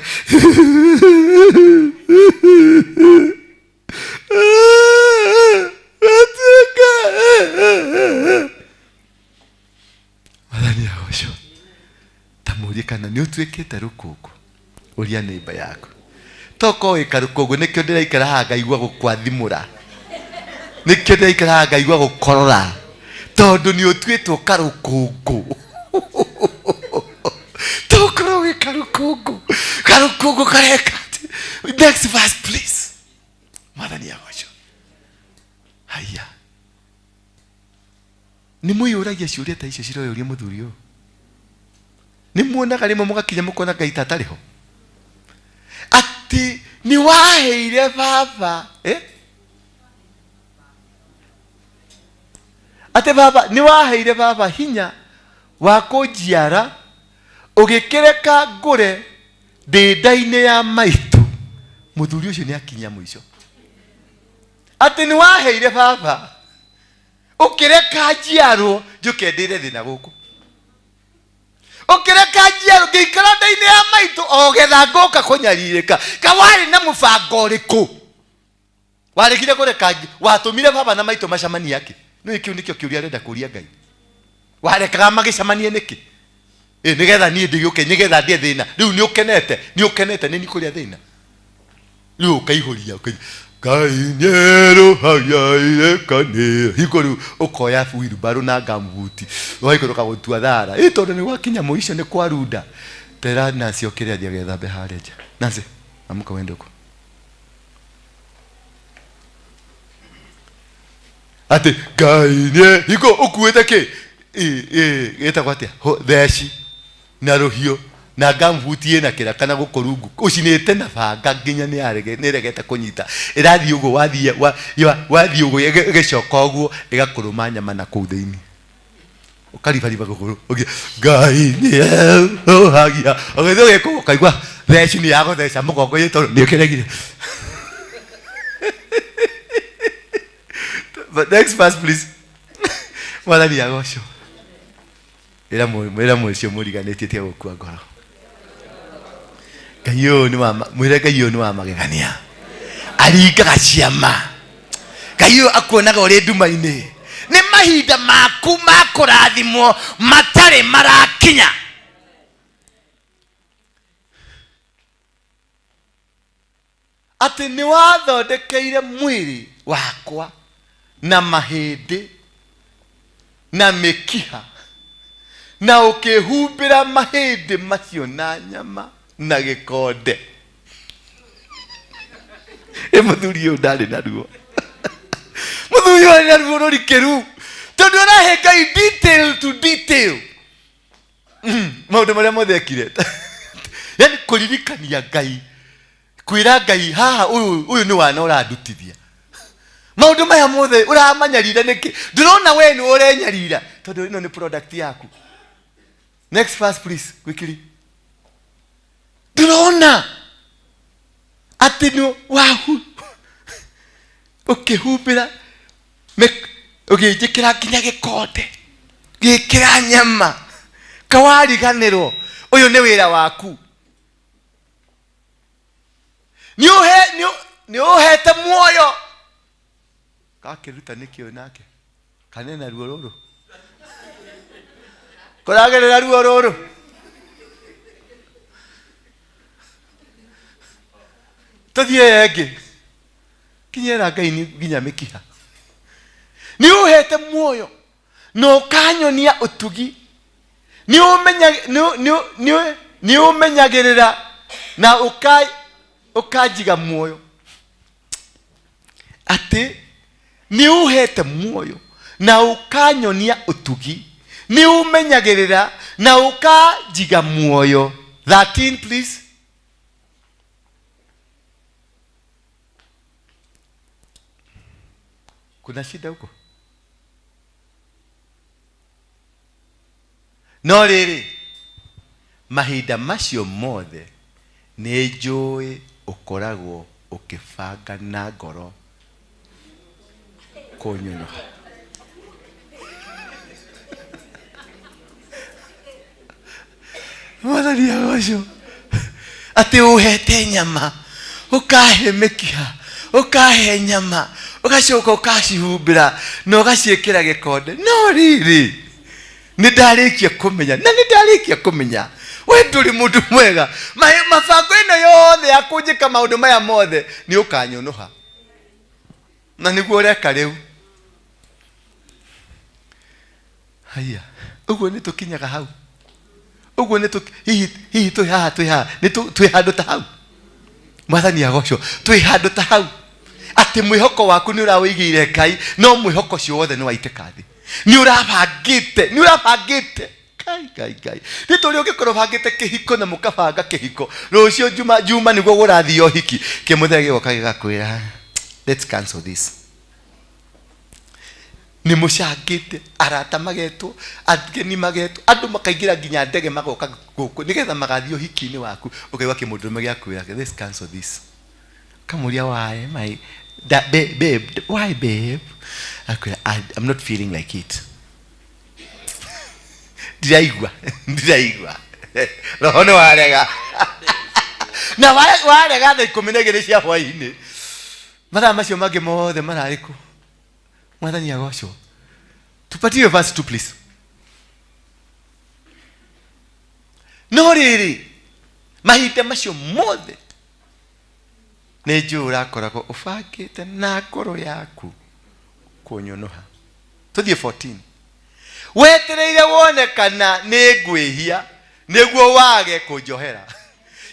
Atuĩka. Mwathani agocwo. Ta mũrie kana nĩ ũtuĩkĩte rũkũngũ. Ũria neighbor yaku, tokorwo wĩ karũkũngũ. Nĩkĩo ndĩraikara haha ngaigua gũkwathimũra, nĩkĩo ndĩraikara haha ngaigua gũkorora, tondũ nĩ ũtuĩtwo karũkũngũ. Tokorwo wĩ karũkũngũ, karũkũngũ kareka atĩ. Next verse, please. Mwathani agocwo. Haiya, nĩ mwĩyũragia ciũria ta icio ciroyũria mũthuri ũyũ? Nĩ muonaga rĩmwe mũgakinya mũkona Ngai ta atarĩ ho, atĩ nĩ waheire baba, eh? Atĩ baba, nĩ waheire baba hinya wa kũnjiara, ũgĩkĩreka ngũre ndĩ nda-inĩ ya maitũ. Mũthuri ũcio nĩ akinya mũico, atĩ nĩ waheire baba, ũkĩreka njiarwo njũke ndĩre thĩna gũkũ, ũkĩreka njiarwo ngĩikara nda-inĩ ya maitũ o getha ngũka kũnyarirĩka. Ka warĩ na mũbango ũrĩkũ waregire kũreka watũmire baba na maitũ macemanie akĩ? Nĩ kĩu nĩkĩo kĩũria arenda kũria Ngai. Warekaga magĩcemanie nĩkĩ? Ĩ nĩgetha niĩ ndĩgĩũke, nĩgetha ndĩe thĩna. Rĩu nĩ ũkenete, nĩ ũkenete nĩ niĩ kũrĩa thĩna. Rĩu ũkaihũria Ngai nĩerũhagia irekanĩro hingo. Rĩu ũkoya wheelbarrow na gambuti, ũgaikũrũka gũtua thara. Ĩ tondũ nĩ gwakinya mũico, nĩ kwarunda. Tera Nancy okĩre athiĩ agethambe harĩa nja. Nancy, amka wende huko. Atĩ Ngai nĩ hingo ũkuĩte kĩ gĩtagwo atĩa, theci na rũhiũ na gambuti ĩna kĩraka na gũkũ rungu ũcinĩte na banga nginya nĩ nĩregete kũnyita. Ĩrathiĩ ũguo, wathiĩ wathiĩ ũguo, ĩgĩcoka ũguo, ĩgakũrũma nyama na kũu thĩinĩ, ũkaribariba kũgũrũ ũgĩ Ngai nĩerũhagia. Ũgĩthiĩ ũgĩkũ ũkaigua theci nĩ yagũtheca mũgongo ĩ tondũ nĩ ũkĩregire. But next verse, please. Mwathani agocwo. Ĩra ĩra mũcio mũriganĩtie tiga gũkua ngoro. Ngai ũyũ nĩ wa mwĩre Ngai ũyũ nĩ wa magegania, aringaga ciama. Ngai ũyũ akuonaga ũrĩ nduma-inĩ. Nĩ mahinda maku ma kũrathimwo matarĩ marakinya. Atĩ nĩ wathondekeire mwĩrĩ wakwa na mahĩndĩ na mĩkiha, na ũkĩhumbĩra mahĩndĩ macio na nyama na gĩkonde. Ĩ mũthuri ũyũ ndarĩ na ruo, mũthuri ũyũ arĩ na ruo rũrikĩru, tondũ arahe Ngai detail to detail maũndũ marĩa mothe ekire, yani kũririkania Ngai, kwĩra Ngai haha ũyũ ũyũ nĩ wana ũrandutithia maũndũ maya mothe. Ũramanyarira nĩkĩ? Ndĩrona we nĩ ũrenyarira tondũ ĩno nĩ product yaku. Next verse please, quickly. Ndĩrona atĩ nĩ wahu ũkĩhumbĩra ũgĩnjĩkĩra nginya gĩkonde gĩkĩra nyama kawariganĩrwo ũyũ nĩ wĩra waku. Nĩ ũhete muoyo gakĩruta nĩkĩo nake kanena ruo rũrũ kũragerera ruo rũrũ tũthiĩ ĩyo ĩngĩ kinyĩra Ngai nginya mĩkiha. Nĩ ũhete muoyo na ũkanyonia ũtugi, nĩ ũmenyagĩrĩra na ũkanjiga muoyo. Atĩ nĩ ũhete muoyo na ũkanyonia ũtugi, nĩ ũmenyagĩrĩra na ũkanjiga muoyo. 13 please. Kuna shida huko? No rĩrĩ, mahinda macio mothe nĩ njũĩ ũkoragwo ũkĩbanga na ngoro kũnyũnũha. Mwathani agocwo atĩ ũhete nyama ũkahe mĩkiha ũkahe nyama ũgacoka ũkacihumbĩra na ũgaciĩkĩra gĩkonde. No rĩrĩ, nĩ ndarĩkia kũmenya na nĩ ndarĩkia kũmenya we ndũrĩ mũndũ mwega. Mabango ĩno yothe ya kũnjĩka maũndũ maya mothe nĩ ũkanyũnũha, na nĩguo ũreka rĩu. Haya, ũguo nĩ tũkinyaga hau. Ũguo nĩ hihi hihi twĩ haha twĩ haha nĩ twĩ handũ ta hau. Mwathani agocwo, twĩ handũ ta hau atĩ mwĩhoko waku nĩ ũrawĩigĩire Ngai, no mwĩhoko ũcio wothe nĩ waitĩka thĩ. Nĩ ũrabangĩte, nĩ ũrabangĩte. Ngai, Ngai, Ngai. Nĩ tũrĩ ũngĩkorwo ũbangĩte kĩhiko na mũkabanga kĩhiko rũciũ juma juma nĩguo gũrathiĩ ũhiki, kĩmũthenya gĩgoka gĩgakwĩra let's cancel this. Nĩ mũcangĩte, arata magetwo, ageni magetwo, andũ makaingĩra nginya ndege magoka gũkũ nĩgetha magathiĩ ũhiki-inĩ waku. Ũkaigua kĩmũndũrũme gĩakwĩra let's cancel this. Kamũria why my da, babe, babe, why babe? Akwĩra I'm not feeling like it. Ndiraigua, ndiraigua. Roho nĩ warega. Na warega thaa 12 cia hwaĩ-inĩ. Mathaa macio mangĩ mothe mararĩ kũ? Mwathani agocwo. Tupatie verse 2 please. No rĩrĩ, mahinda macio mothe nĩ njũĩ ũrakoragwo ũbangĩte na ngoro yaku kũnyũnũha. Tũthiĩ 14. Wetereire wone kana nĩ ngwĩhia nĩguo wage kũnjohera.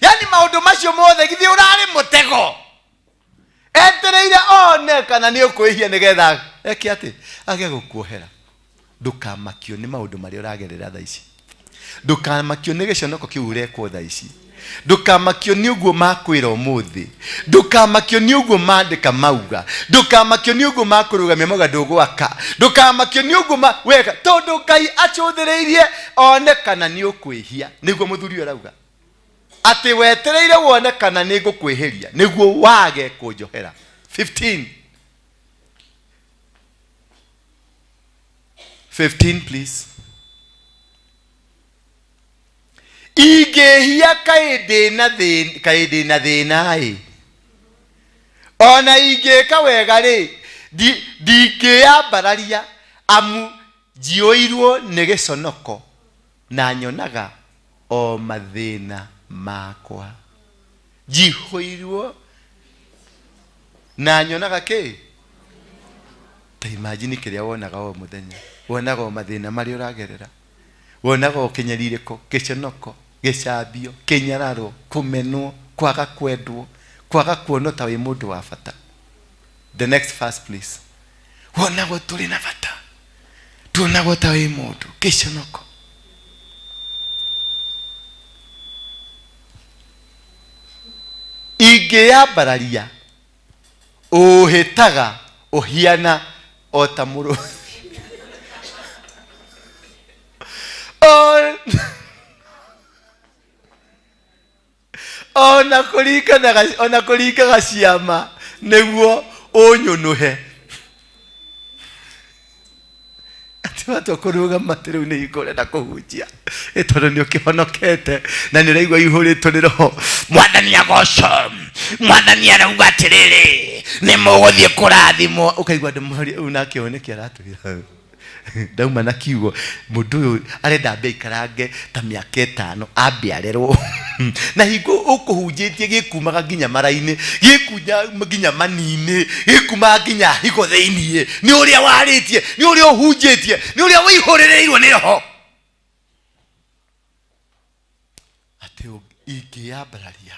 Yaani maũndũ macio mothe githĩ ũrarĩ mũtego. Etereire one kana nĩ ũkwĩhia nĩgetha eke atĩ age gũkuohera. Ndũkamakio nĩ maũndũ marĩa ũragerera thaa ici. Ndũkamakio nĩ gĩconoko kĩu ũrekwo thaa ici. Ndũkamakio nĩ ũguo makwĩra ũmũthĩ. Ndũkamakio nĩ ũguo mandĩka mauga. Ndũkamakio nĩ ũguo makũrũgamia mauga ndũgwaka. Ndũkamakio nĩ ũguo weka, tondũ Ngai acũthĩrĩirie one kana nĩ ũkwĩhia. Nĩguo mũthuri ũyũ arauga atĩ wetereire wone kana nĩ ngũkwĩhĩria nĩguo wage kũnjohera. 15. 15 please. Ingĩhia kaĩ ndĩna thĩna, kaĩ ndĩna thĩna-ĩ. Ona ingĩka wega rĩ, ndingĩyambararia amu njiyũirwo nĩ gĩconoko na nyonaga o mathĩna makwa. Njihũirwo na nyonaga kĩ? Ta imagine kĩrĩa wonaga o mũthenya. Wonaga o mathĩna marĩa ũragerera. Wonaga o kĩnyarirĩko, gĩconoko, gĩcambio, kĩnyararo, kũmenwo, kwaga kwendwo, kwaga kuonwo ta wĩ mũndũ wa bata. The next verse please. Wonagwo tũrĩ na bata, tuonagwo ta wĩ mũndũ, gĩconoko. Ingĩyambararia ũhĩtaga ũhiana o ta mũrũthi. Ona kũringanaga ona kũringaga ciama nĩguo ũnyũnũhe. Atĩ watua kũrũgama atĩ rĩu nĩ hingo ũrenda kũhunjia ĩ tondũ nĩ ũkĩhonokete na nĩ ũraigua ihũrĩtwo nĩ roho. Mwathani agocwo, mwathani arauga atĩrĩrĩ, nĩ mũgũthiĩ kũrathimwo. Ũkaigua andũ moria ũyũ nake ũyũ nĩkĩ aratwĩra? Ndauma na kiugo mũndũ ũyũ arenda ambe aikarange ta mĩaka ĩtano ambe arerwo. Na hingo ũkũhunjĩtie gĩkumaga nginya mara-inĩ, gĩkunya nginya mani-inĩ, gĩkumaga nginya higo thĩiniĩ. Nĩ ũrĩa warĩtie, nĩ ũrĩa ũhunjĩtie, nĩ ũrĩa ũihũrĩrĩirwo nĩ roho. Atĩ ingĩyambararia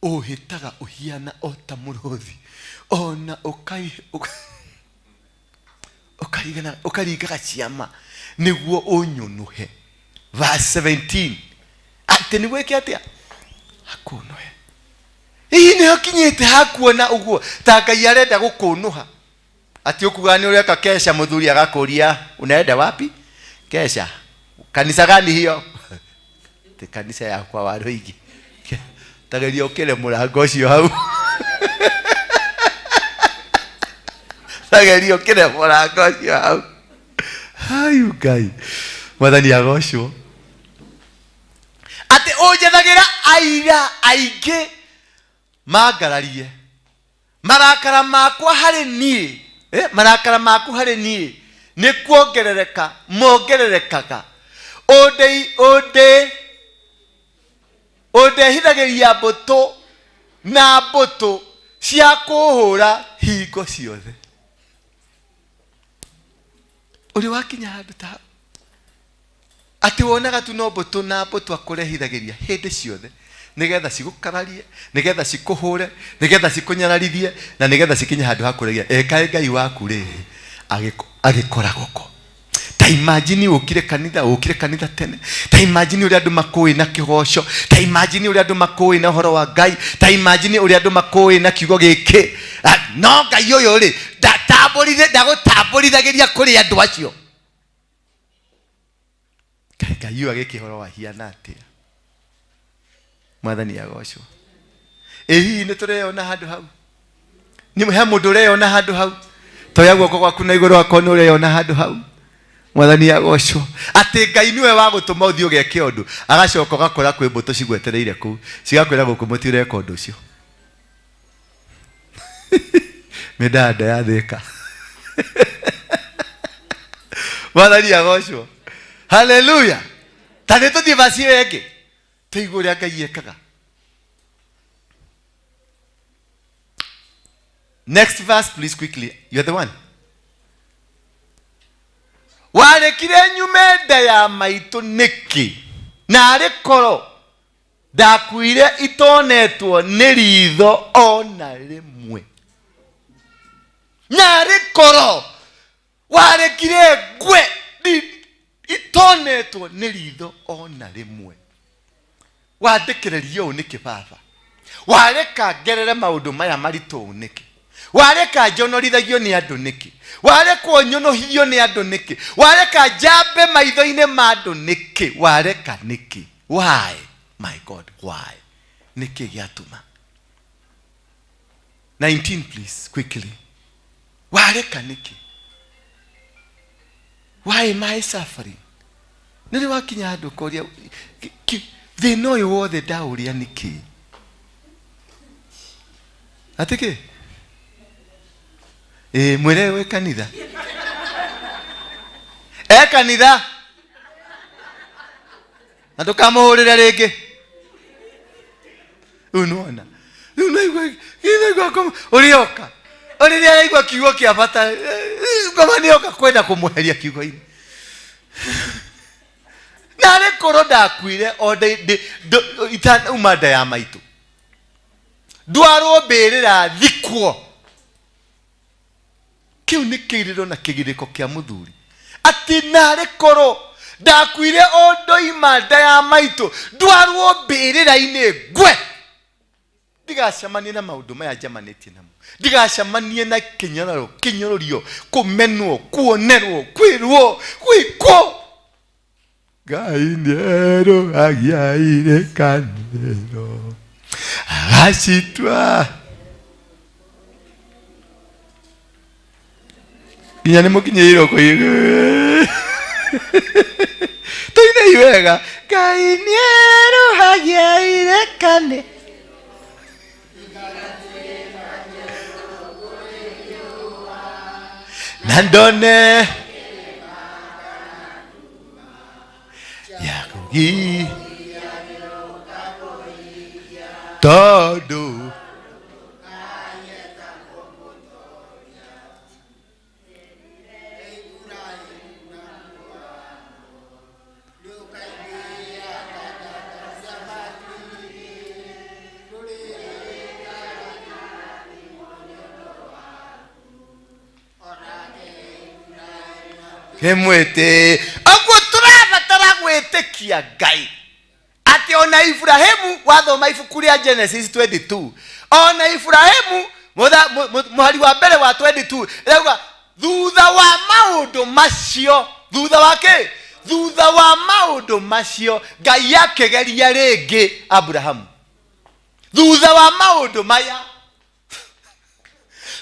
ũhĩtaga ũhiana o ta mũrũthi, ona ũkaringaga ciama nĩguo ũnyũnũhe. Verse 17 atĩ nĩguo ĩke atĩa? Akũnũhe. Hihi nĩ hakinyĩte hakuona ũguo ta Ngai arenda gũkũnũha? Atĩ ũkuga nĩ ũreka kesha, mũthuri agakũria unaenda wapi? Kesha kanisa gani hiyo? Ti kanisa yakwa wa Rũigi. Tageria ũkĩre mũrango ũcio hau. Tageria ũkĩre mũrango ũcio hau. Hayu Ngai. Mwathani agocwo. Atĩ ũnjethagĩra aira aingĩ mangararie. Marakara makwa harĩ niĩ, marakara maku harĩ niĩ nĩ kuongerereka mongererekaga. Ũndehithagĩria mbũtũ na mbũtũ cia kũhũra hingo ciothe. Ũrĩ wakinya handũ ta hau atĩ wonaga tu no mbũtũ na mbũtũ akũrehithagĩria hĩndĩ ciothe nĩgetha cigũkararie, nĩgetha cikũhũre, nĩgetha cikũnyararithie, na nĩgetha cikinye handũ ha kũregia. Ekaĩ Ngai waku rĩ agĩkoragwo ko. Ta imagine ũkire kanitha, ũkire kanitha tene. Ta imagine ũrĩa andũ makũĩ na kĩgoco. Ta imagine ũrĩa andũ makũĩ na ũhoro wa Ngai. Ta imagine ũrĩa andũ makũĩ na kiugo gĩkĩ. No Ngai ũyũ rĩ, ndagũtambũrithagĩria kũrĩ andũ acio. Ngai ũyũ agĩka ũhoro wahiana atĩa? Mwathani agocwo. Ĩ hihi nĩ tũreyona handũ hau? Nĩ he mũndũ ũreyona handũ hau? Toya guoko gwaku na igũrũ akorwo nĩ ũreyona handũ hau. Mwathani agocwo. Atĩ Ngai nĩwe wa gũtũma ũthiĩ ũgeke ũndũ, agacoka ũgakora kwĩ mbũtũ cigwetereire kũu, cigakwĩra gũkũ mũtireka ũndũ ũcio. Mĩndanda ya Thĩka. Mwathani agocwo. Haleluya. Ta nĩ tũthiĩ vaci ĩyo ĩngĩ tũigue ũrĩa Ngai ekaga. Next verse please quickly. You're the one. Warekire nyume nda ya maitũ nĩkĩ? Na arĩ korwo ndakuire itonetwo nĩ ritho ona rĩmwe. Na arĩ korwo warekire ngwe itonetwo nĩ ritho ona rĩmwe. Wandĩkĩrĩria ũũ nĩkĩ baba? Wareka ngerere maũndũ maya maritũ ũũ nĩkĩ? Wareka njonorithagio nĩ andũ nĩkĩ? Wareka ũnyũnũhithio nĩ andũ nĩkĩ? Wareka njambe maitho-inĩ ma andũ nĩkĩ? Wareka nĩkĩ? Why? My God, why? Nĩkĩ gĩatũma? 19 please, quickly. Wareka nĩkĩ? Why am I suffering? Nĩ rĩ wakinya handũ ũkoria thĩna ũyũ wothe ndaũrĩa nĩkĩ? Atĩ kĩ? Ĩ mwĩre wĩ kanitha. E kanitha. Na ndũkamũhũrĩre rĩngĩ. Rĩu nĩwona. Rĩu naigua ngoma ũrĩoka. Rĩrĩa araigua kiugo kĩa bata, ngoma nĩoka kwenda kũmweheria kiugo-inĩ. Na arĩ korwo ndakuire o itanauma nda ya maitũ. Ndwarwo mbĩrĩra thikwo. Kĩu nĩ kĩrĩro na kĩgirĩko kĩa mũthuri. Atĩ narĩ korwo ndakuire o ndoima nda ya maitũ, ndwarwo mbĩrĩra-inĩ ngwe. Ndigacemanie na maũndũ maya njemanĩtie namo. Ndigacemanie na kĩnyararo, kĩnyũrũrio, kũmenwo, kuonerwo, kwĩrwo, gwĩkwo. Ngai nĩerũhagia irĩkanĩro. Agacitua nginya nĩ mũkinyĩirwo kũigua tũinei wega. Ngai nĩerũhagia irekane. Na ndone yakugi tondũ kĩmwĩtĩ ũguo tũrabatara gwĩtĩkia Ngai atĩ ona Ibrahimu, wathoma ibuku rĩa Genesis 22, ona Ibrahimu mũhari wa mbere wa 22 ĩrauga thutha wa maũndũ macio, thutha wa kĩ? Thutha wa maũndũ macio Ngai akĩgeria rĩngĩ Abrahamu. Thutha wa maũndũ maya,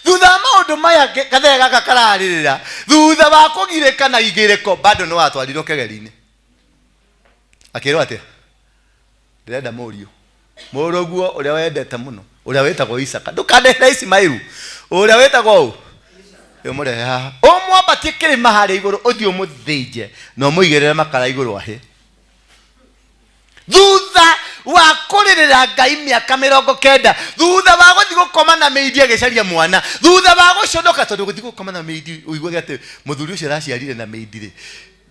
thutha wa maũndũ maya kathee gaka kararĩrĩra, thutha wa kũgirĩka na igĩrĩko, bado nĩ watwarirwo kĩgeri-inĩ. Akĩrwo atĩa? Ndĩrenda mũriũ mũrũguo ũrĩa wendete mũno, ũrĩa wĩtagwo Isaka, ndũkandehere Ismailu, ũrĩa wĩtagwo ũ, ũmũrehe haha, ũmwambatie kĩrĩma harĩa igũrũ, ũthiĩ ũmũthĩnje na ũmũigĩrĩre makara igũrũ ahĩe. Thutha wa kũrĩrĩra Ngai mĩaka 90, thutha wa gũthiĩ gũkoma na mĩindi agĩcaria mwana, thutha wa gũconoka, tondũ gũthiĩ gũkoma na mĩindi ũiguage atĩ mũthuri ũcio araciarire na mĩindi rĩ,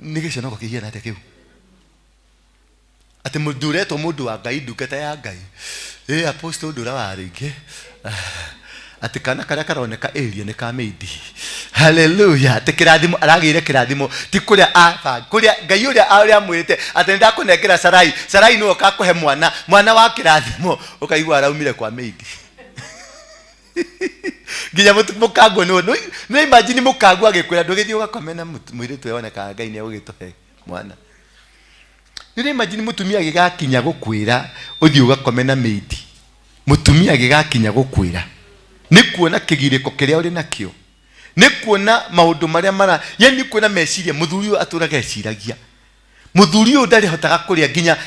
nĩ gĩconoko kĩhiana atĩa kĩu? Atĩ mũndũ ũretwo mũndũ wa Ngai, ndungata ya Ngai, ĩ apostle ndũra wa rĩngĩ, atĩ kana karĩa karoneka area nĩ ka mĩindi. Haleluya! Atĩ kĩrathimo aragĩire, kĩrathimo ti kũrĩa aba, kũrĩa Ngai ũrĩa ũrĩa amwĩrĩte atĩ nĩ ndakũnengera Sarai, Sarai nĩwe ũkakũhe mwana, mwana wa kĩrathimo, ũkaigua araumire kwa mĩindi. Nginya mũkanguo nĩ nĩ imagine mũkanguo agĩkwĩra ndũgĩthiĩ ũgakome na mũirĩtu ũyũ wonekaga Ngai nĩ egũgĩtũhe mwana. Nĩ imagine mũtumia agĩgakinya gũkwĩra ũthiĩ ũgakome na mĩindi. Mũtumia agĩgakinya gũkwĩra nĩ kuona kĩgirĩko kĩrĩa ũrĩ nakĩo, nĩ kuona maũndũ marĩa mara, yani kuona meciria mũthuri ũyũ atũraga eciragia. Mũthuri ũyũ ndarĩhotaga kũrĩa nginya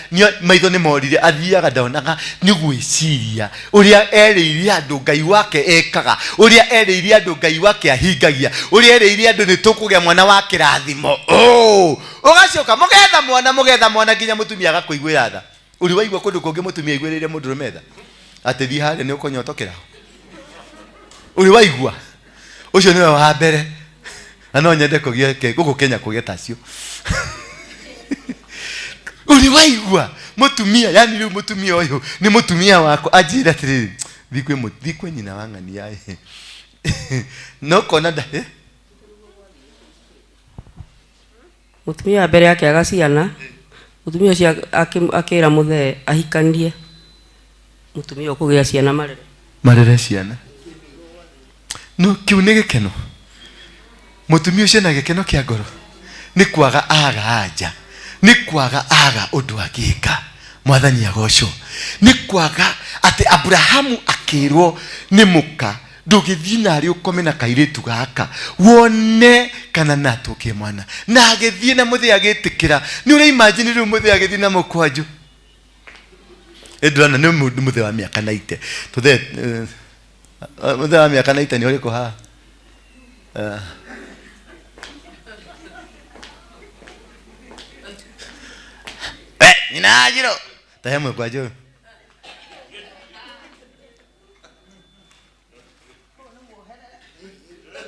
maitho nĩ morire, athiaga ndonaga nĩ gwĩciria ũrĩa erĩire andũ Ngai wake ekaga, ũrĩa erĩire andũ Ngai wake ahingagia, ũrĩa erĩire andũ nĩ tũkũgĩa mwana wa kĩrathimo. Oh! Ũgacoka mũgetha mwana, mũgetha mwana nginya mũtumia agakũiguĩra tha. Ũrĩ waigua kũndũ kũngĩ mũtumia aiguĩrĩire mũndũrũme tha atĩ thiĩ harĩa nĩ ũkũnyotokera? Ũrĩ waigua? Ũcio nĩwe wa mbere, na no nyende kũgĩa gũkũ Kenya kũgĩe tacio. Ũrĩ waigua mũtumia, yani rĩu mũtumia ũyũ nĩ mũtumia wakwa anjĩra atĩrĩrĩ, thiĩ kwĩ nyina wa ng'ania ĩ, no kona nda Mũtumia wa mbere akĩaga ciana, mũtumia ũcio akĩra mũthee ahikanie mũtumia ũkũgĩa ciana marere. Marere ciana. No kĩu nĩ gĩkeno. Mũtumia ũcio na gĩkeno kĩa ngoro nĩ kwaga aga anja, nĩ kwaga aga ũndũ angĩka. Mwathani agocwo. Nĩ kwaga atĩ Abrahamu akĩrwo nĩ mũka, ndũgĩthiĩ narĩ ũkome na kairĩtu gaka wone kana natũkie mwana. Na agĩthiĩ na mũthee agĩtĩkĩra. Nĩ ũrĩa imagine rĩu mũthee agĩthiĩ na mũkwanjũ. Ĩndĩrona nĩ mũndũ mũthee wa mĩaka 90. Tũthee, mũthee wa mĩaka 90 nĩ ũrĩkũ haha? Nyina njiro. Tahe mũkwanjũ.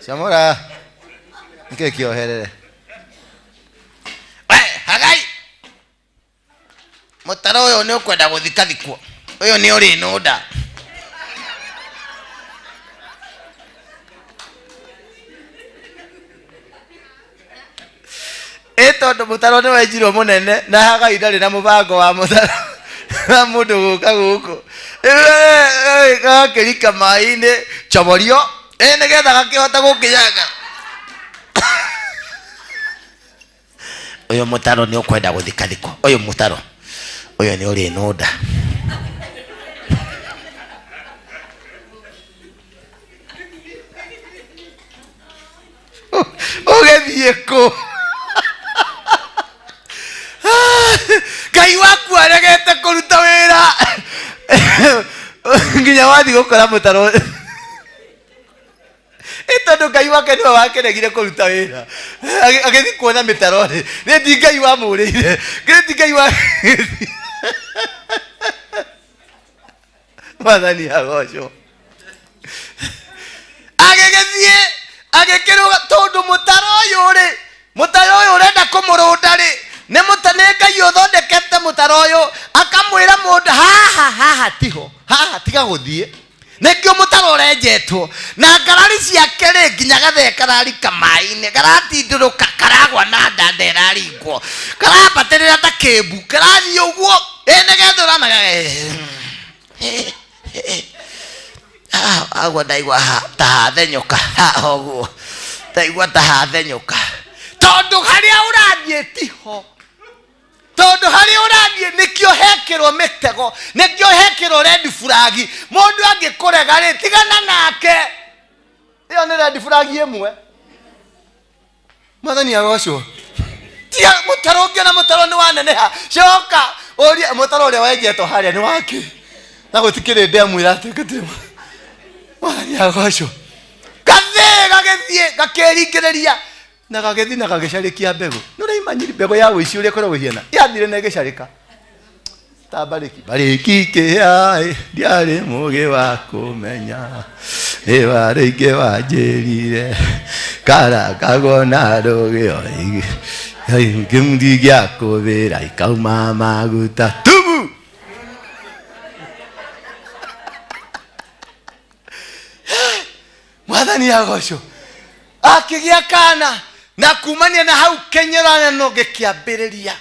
Camora. Nĩkĩĩ kĩoherere? We, Hagai. Mũtaro ũyũ nĩ ũkwenda gũthikathikwo. Ũyũ nĩ ũrĩ nũnda. Ĩ tondũ mũtaro nĩ wenjirwo mũnene na Hagai ndarĩ na mũbango wa mũtaro wa mũndũ gũka gũkũ, gakĩrika maĩ-inĩ comorio ĩ nĩgetha gakĩhota gũkĩnyanga. Ũyũ mũtaro nĩ ũkwenda gũthikathikwo. Ũyũ mũtaro ũyũ nĩ ũrĩ nũnda. Nginya wathiĩ gũkora mũtaro ĩ tondũ Ngai wake nĩwe wakeregire kũruta wĩra. Agĩthiĩ kuona mĩtaro rĩ, nĩ ti Ngai wamũrĩire, nĩ ti Ngai wa Mwathani agocwo. Agĩgĩthiĩ agĩkĩrũga tondũ mũtaro ũyũ rĩ, mũtaro ũyũ ũrenda kũmũrũnda rĩ, nĩ mũta nĩ Ngai ũthondekete mũtaro ũyũ, akamwĩra mũndũ haha haha tiho, haha tiga gũthiĩ. Nĩkĩo mũtaro ũrenjetwo na ngarari ciake rĩ, nginya gathee kararika maĩ-inĩ, karatindũrũka, karagwa na nda nda ĩraringwo, karambatĩrĩra ta kĩmbu, karathiĩ ũguo, ĩ nĩgetha ũrona agwo ndaigua ta hathenyũka, haha ũguo ndaigua ta hathenyũka, tondũ harĩa ũrathiĩ tiho, tondũ harĩa ũrathiĩ nĩkĩo hekĩrwo mĩtego, nĩkĩo hekĩrwo red flag. Mũndũ angĩkũrega rĩ, tigana nake. Ĩyo nĩ red flag ĩmwe. Mwathani agocwo. Tiga mũtaro ũngĩona mũtaro nĩ waneneha, coka ũrie mũtaro ũrĩa wenjetwo harĩa nĩ wake, na gũtikĩrĩ ndemu ĩratuĩkĩte. Mwathani agocwo. Gathĩ gagĩthiĩ gakĩringĩrĩria na gagĩthiĩ na gagĩcarĩkia mbegũ. Nĩ ũraimanyiri mbegũ ya ũici ũrĩa ĩkoragwo ĩhiana, yathire na ĩgĩcarĩka ta barĩki barĩki kĩaĩ, ndiarĩ mũgĩ wa kũmenya nĩ warĩingĩ wanjĩrire karangagwo na rũgĩo ngĩmũthi gĩa kũbĩra ikauma maguta tubu. Mwathani agocwo. Akĩgĩa kana na kumania na hau kĩnyararano gĩkĩambĩrĩria,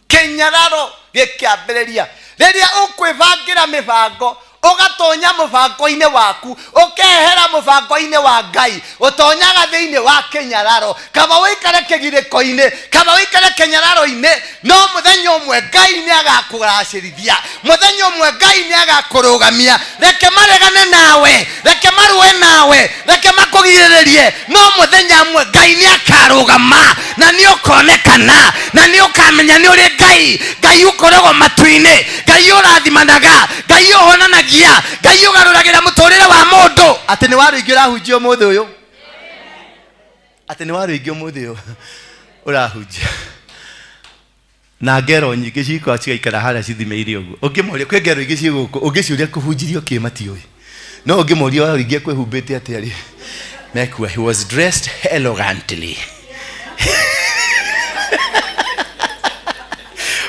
kĩnyararo gĩkĩambĩrĩria. Rĩrĩa ũkwĩbangĩra mĩbango, ũgatonya mũbango-inĩ waku, ũkehera mũbango-inĩ wa Ngai, ũtonyaga thĩinĩ wa kĩnyararo. Kaba ũikare kĩgirĩko-inĩ, kaba ũikare kĩnyararo-inĩ, no mũthenya ũmwe Ngai nĩ agakũgacĩrithia, mũthenya ũmwe Ngai nĩ agakũrũgamia. Reke maregane nawe, reke marũe nawe, reke makũgirĩrĩrie, no mũthenya ũmwe Ngai nĩ akarũgama na nĩ ũkonekana na nĩ ũkamenya nĩ ũrĩ Ngai. Ngai ũkoragwo matu-inĩ, Ngai ũrathimanaga, Ngai ũhonanagia, Ngai ũgarũragĩra mũtũrĩre wa mũndũ. Atĩ nĩ warũingĩ ũrahunjia ũmũthĩ ũyũ, atĩ nĩ warũingĩ ũmũthĩ ũyũ ũrahunjia, na ngero nyingĩ cikoragwo cigaikara harĩa cithimĩire ũguo. Ũngĩmoria, kwĩ ngero ingĩ ciĩ gũkũ, ũngĩciũria kũhunjirio kĩ matiũĩ, no ũngĩmoria warũingĩ kwĩhumbĩte atĩa rĩ, mekua he was dressed elegantly.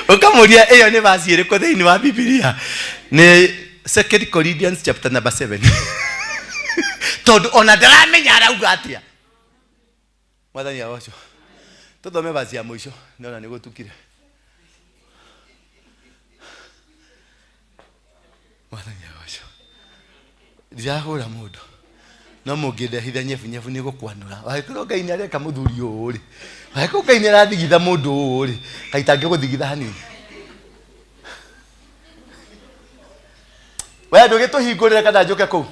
Ũkamũria ĩyo nĩ verse ĩrĩkũ thĩinĩ wa Bibilia, nĩ 2 Corinthians chapter number 7, tondũ ona ndaramenya arauga atĩa. Mwathani agocwo. Tũthome verse ya mũico, ndona nĩ gũtukire. Mwathani agocwo. Ndirahũra mũndũ, no mũngĩndehithia nyebunyebu nĩ gũkwanũra. Wangĩkorwo Ngai nĩ areka mũthuri ũũ rĩ, wangĩkorwo Ngai nĩ arathigitha mũndũ ũũ rĩ, kaĩ itangĩgũthigitha hanini? We ndũgĩtũhingũrĩre kana njũke kũu?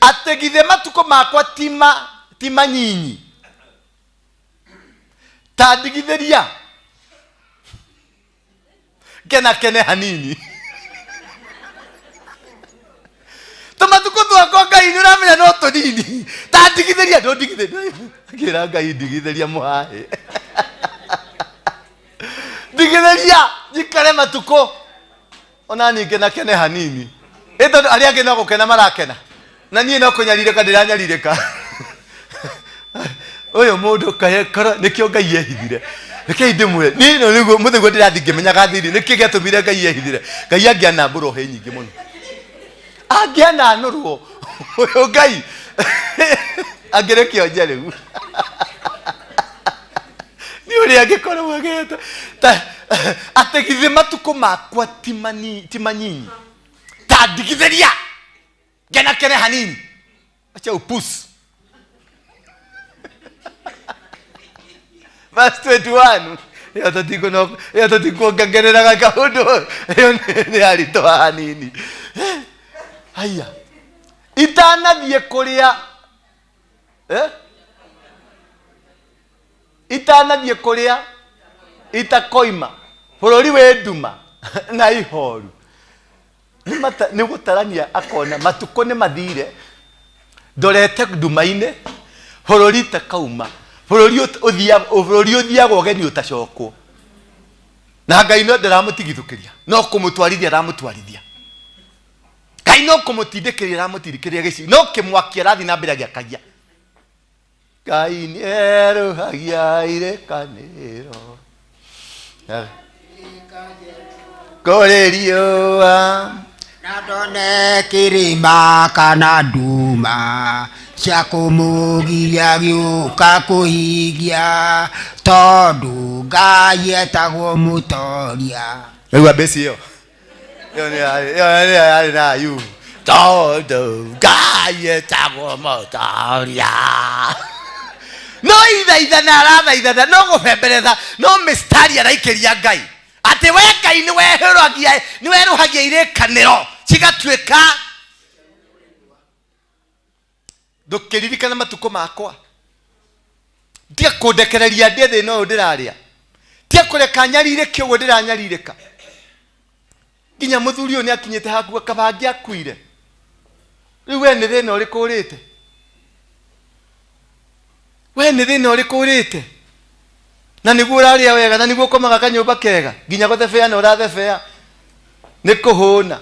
Atĩ githĩ matukũ makwa ti manyinyi, ta ndigithĩria ngenakene hanini. Tũmatukũ twakwa Ngai nĩ ũramenya no tũnini, ta ndigithĩria, ndũndigithĩria. Akĩra Ngai ndigithĩria mũhaĩ, ndigithĩria njikare matukũ ona niĩ ngenakene hanini. Ĩ tondũ arĩa angĩ no gũkena marakena na niĩ no kũnyarirĩka ndĩranyarirĩka. Ũyũ mũndũ koro nĩkĩo Ngai ehithire. Rekei ndĩmwĩre, niĩ no nĩguo mũthenya ndĩrathiĩ ngĩmenyaga thiri nĩkĩ gĩatũmire Ngai ehithire. Ngai angĩanambũrwo hĩ nyingĩ mũno, angĩananũrwo ũyũ Ngai angĩrĩ kĩonje rĩu nĩ ũrĩa angĩkorwo agĩte ta atĩ githĩ matukũ makwa ti manyinyi, ta ndigithĩria ngenakene hanini. Acha upusi. Verse 21. Ĩyo ĩyo tũtikuongereraga kaũndũ, ĩyo nĩ aritũ hanini. Haya. Itanathiĩ kũrĩa eh? Itanathiĩ kũrĩa itakoima bũrũri wĩ nduma na ihoru. Nĩ gũtarania akona matukũ nĩ mathire, ndorete nduma-inĩ, bũrũri itakauma, bũrũri bũrũri ũthiaga ũgeni ũtacokwo. Na Ngai no ndaramũtigithũkĩria, no kũmũtwarithia aramũtwarithia. Ngai no kũmũtindĩkĩria aramũtindĩkĩria gĩci, no kĩmwaki arathiĩ na mbere agĩakagia. Ngai nĩerũhagia irĩkanĩro kũrĩ riũa. Na ndone kĩrĩma kana nduma cia kũmũgiria gĩũka kũhingia, tondũ Ngai etagwo mũtoria. Raigua mbeci ĩyo? Ĩyo nĩ ĩyo nĩ yarĩ na Ayubu. Tondũ Ngai etagwo mũtoria. No ithaithana arathaithana, no gũbemberetha, no mĩstari araikĩria Ngai. Atĩ we Ngai nĩ werũhagia, nĩ werũhagia irĩkanĩro cigatuĩka. Ndũkĩririkana matukũ makwa. Tiga kũndekereria ndĩe thĩna ũyũ ndĩrarĩa. Tiga kũreka nyarirĩke ũguo ndĩranyarirĩka. Nginya mũthuri ũyũ nĩ akinyĩte hakuo kaba angĩakuire. Rĩu we nĩ thĩna ũrĩkũ ũrĩte? We nĩ thĩna ũrĩkũ ũrĩte? Na nĩguo ũrarĩa wega, na nĩguo ũkomaga kanyũmba kega, nginya gũthebea na ũrathebea. Nĩ kũhũna.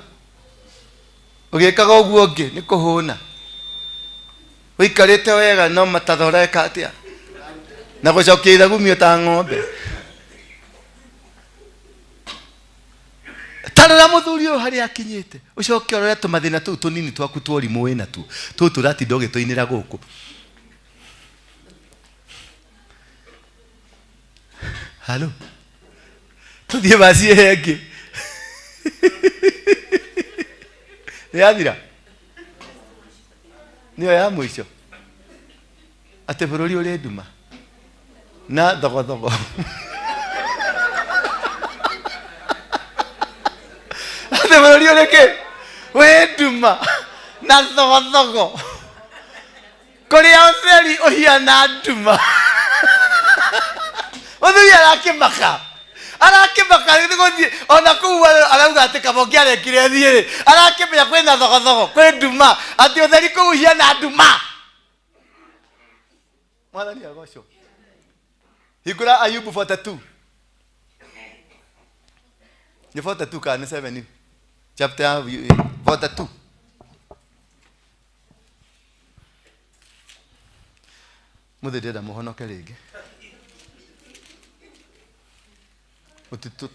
Ũgĩkaga ũguo ũngĩ, nĩ kũhũna. Ũikarĩte wega no matatha ũreka atĩa? Na gũcokia ithagumio ta ng'ombe. Ta rora mũthuri ũyũ harĩa akinyĩte, ũcoke ũrore tũmathĩna tũu tũnini twaku twa ũrimũ wĩ natuo, tũtũ ũratinda ũgĩtũinĩra gũkũ. Halo, tũthiĩ baci ĩyo ĩngĩ. Nĩ yathira? Nĩyo ya mũico? Atĩ bũrũri ũrĩ nduma na thogothogo. Atĩ bũrũri ũrĩ kĩ? Wĩ nduma na thogothogo. Kũrĩa ũtheri ũhiana nduma. Mũthuri arakĩmaka. Arakĩmaka nĩ gũthiĩ ona kũu arauga atĩ kaba ũngĩarekire athiĩ rĩ, arakĩmenya kwĩna thogothogo, kwĩ nduma, atĩ ũtheri kũu ũhiana nduma. Mwathani agocwo. Hingũra Ayubu 42. Nĩ 42 kana nĩ 7? Chapter ya 42. Mũthĩ ndĩrenda mũhonoke rĩngĩ. Mũtitũ.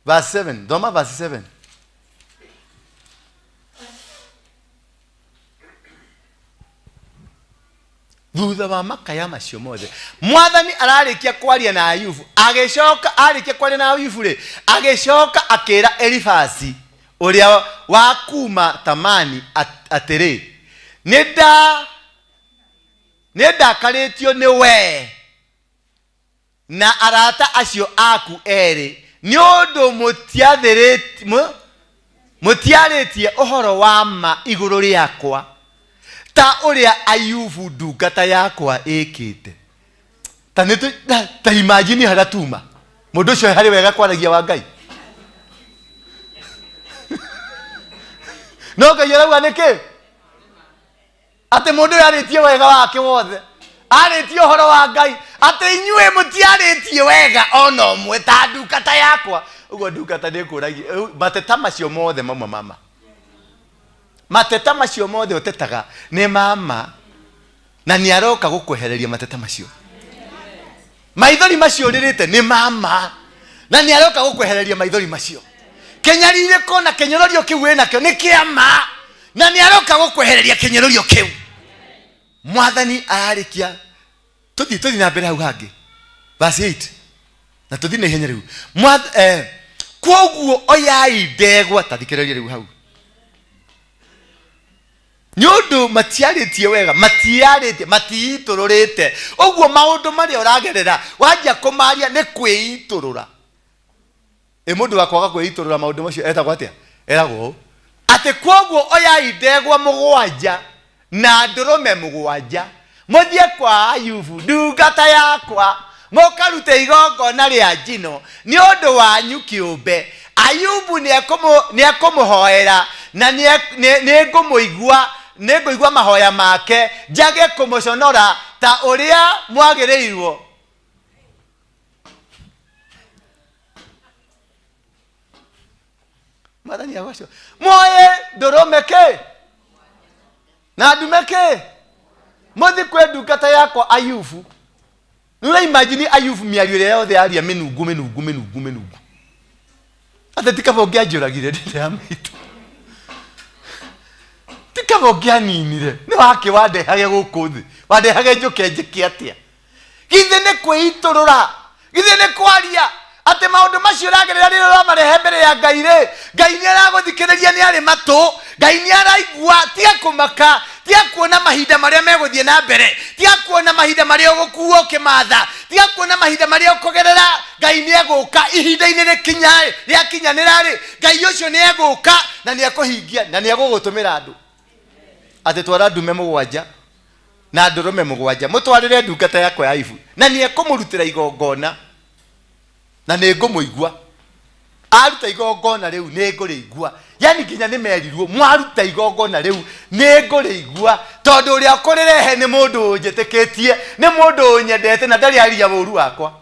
Verse 7. Thoma verse 7. Thutha wa makaya macio mothe, Mwathani ararĩkia kwaria na Ayubu, agĩcoka arĩkia kwaria na Ayubu rĩ, agĩcoka akĩra Elifasi ũrĩa wa kuma Tamani atĩrĩ, nĩ nda nĩ ndakarĩtio nĩ wee na arata acio aku erĩ, nĩ ũndũ mũtiarĩtie ũhoro wa ma igũrũ rĩakwa ta ũrĩa Ayubu ndungata yakwa ĩkĩte. Ta nĩ ta imagine harĩa tuma mũndũ ũcio harĩ wega kwaragia wa Ngai. No Ngai arauga nĩkĩ? Atĩ mũndũ ũyũ arĩtie wega wake wothe, arĩtie ũhoro wa Ngai, atĩ inyuĩ mũtiarĩtie wega ona ũmwe ta ndungata yakwa. Ũguo ndungata nĩ ĩkũragia mateta macio mothe mauma mama. Mateta macio mothe ũtetaga nĩ mama, na nĩ aroka gũkwehereria mateta macio. Maithori macio ũrĩrĩte nĩ mama, na nĩ aroka gũkwehereria maithori macio. Kĩnyarirĩko na kĩnyũrũrio kĩu wĩnakĩo nĩ kĩa ma, na nĩ aroka gũkwehereria kĩnyũrũrio kĩu. Mwathani ararĩkia, tũthiĩ tũthiĩ na mbere hau hangĩ verse 8 na tũthiĩ na ihenya rĩu. Kwoguo oyai ndegwa, ta thikĩrĩria rĩu hau, nĩ ũndũ matiarĩtie wega, matiarĩtie, matiitũrũrĩte. Ũguo maũndũ marĩa ũragerera wanjia kũmaria nĩ kwĩitũrũra. Ĩ mũndũ wa kwaga kwĩitũrũra maũndũ macio etagwo atĩa? Eragwo ũũ atĩ kwoguo oyai ndegwa mũgwanja Na ndũrũme mũgwanja mũthiĩ kwa Ayubu ndungata yakwa mũkarute igongona rĩa njino nĩ ũndũ wanyu kĩũmbe. Ayubu nĩekũmũhoera na nĩngũmũigua, nĩngũigua mahoya make, njage kũmũconora ta ũrĩa mwagĩrĩirwo. Mwathani agocwo. Muoye ndũrũme kĩ na ndume kĩ, mũthi kwĩ ndungata yakwa Ayubu. Nĩ imagine Ayubu mĩario ĩrĩa yothe aria mĩnungu mĩnungu mĩnungu mĩnungu, atĩ ti kaba ũngĩanjũragire ndĩrĩ ya maitũ, ti kaba ũngĩaninire, nĩ wakĩ wandehage gũkũ thĩ, wandehage njũke njĩke atĩa? Githĩ nĩ kwĩitũrũra, githĩ nĩ kwaria atĩ maũndũ macio ũragerera rĩrĩa ũramarehe mbere ya Ngai rĩ, Ngai nĩ aragũthikĩrĩria, nĩ arĩ matũ, Ngai nĩ araigua. Tiga kũmaka, tiga kuona mahinda marĩa megũthiĩ na mbere, tiga kuona mahinda marĩa ũgũkuo ũkĩmatha, tiga kuona mahinda marĩa ũkũgerera. Ngai nĩ egũka ihinda-inĩ rĩkinya rĩakinyanĩra rĩ, Ngai ũcio nĩ egũka na nĩ ekũhingia na nĩ egũgũtũmĩra andũ. Atĩ twara ndume mũgwanja na ndũrũme mũgwanja, mũtwarĩre ndungata yakwa ya Ayubu, na nĩ ekũmũrutĩra igongona na nĩ ngũmũigua. Aruta igongona rĩu nĩ ngũrĩigua. Yani nginya nĩ merirwo mwaruta igongona rĩu nĩ ngũrĩigua, tondũ ũrĩa ũkũrĩrehe nĩ mũndũ ũnjĩtĩkĩtie, nĩ mũndũ ũnyendete na ndarĩ aria ũru wakwa.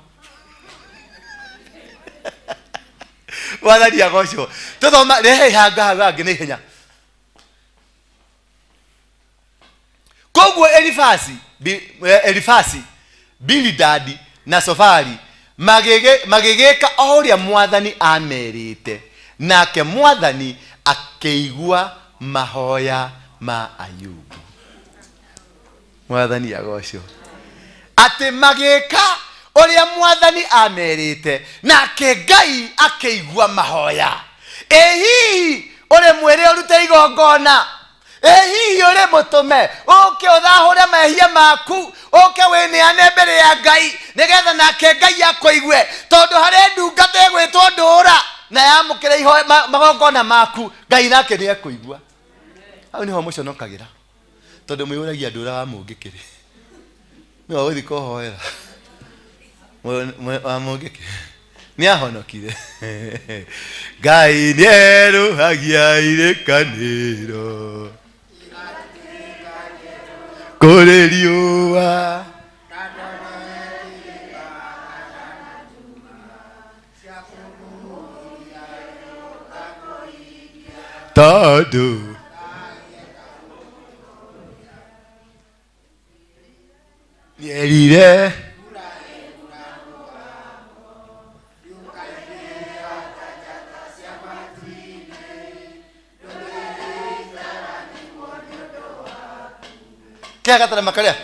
Mwathani agocwo. Tũthoma rehe hanga hau hangĩ na ihenya. Koguo Elifasi, Bilidadi na Sofari magĩgĩka o ũrĩa mwathani amerĩte, nake mwathani akĩigua mahoya ma Ayubu. Mwathani agocwo. Atĩ magĩka ũrĩa mwathani amerĩte, nake Ngai akĩigua mahoya. Ĩ hihi ũrĩ mwĩrĩ ũrute igongona? Ĩ hihi ũrĩ mũtũme ũke ũthahũre mehia maku, ũke wĩneane mbere ya Ngai nĩgetha nake Ngai akũigue, tondũ harĩ ndungata ĩgwĩtwo ndũra na yamũkĩra magongona maku, Ngai nake nĩ ekũigua. Hau nĩho mũconokagĩra, tondũ mwĩyũragia ndũra wa mũngĩkĩrĩ nĩ wa gũthiĩ kũhoera wa mũngĩkĩ nĩ ahonokire. Ngai nĩ erũhagia irĩkanĩro kũrĩ riũa. Tondũ nĩerire kĩa gatarema karĩa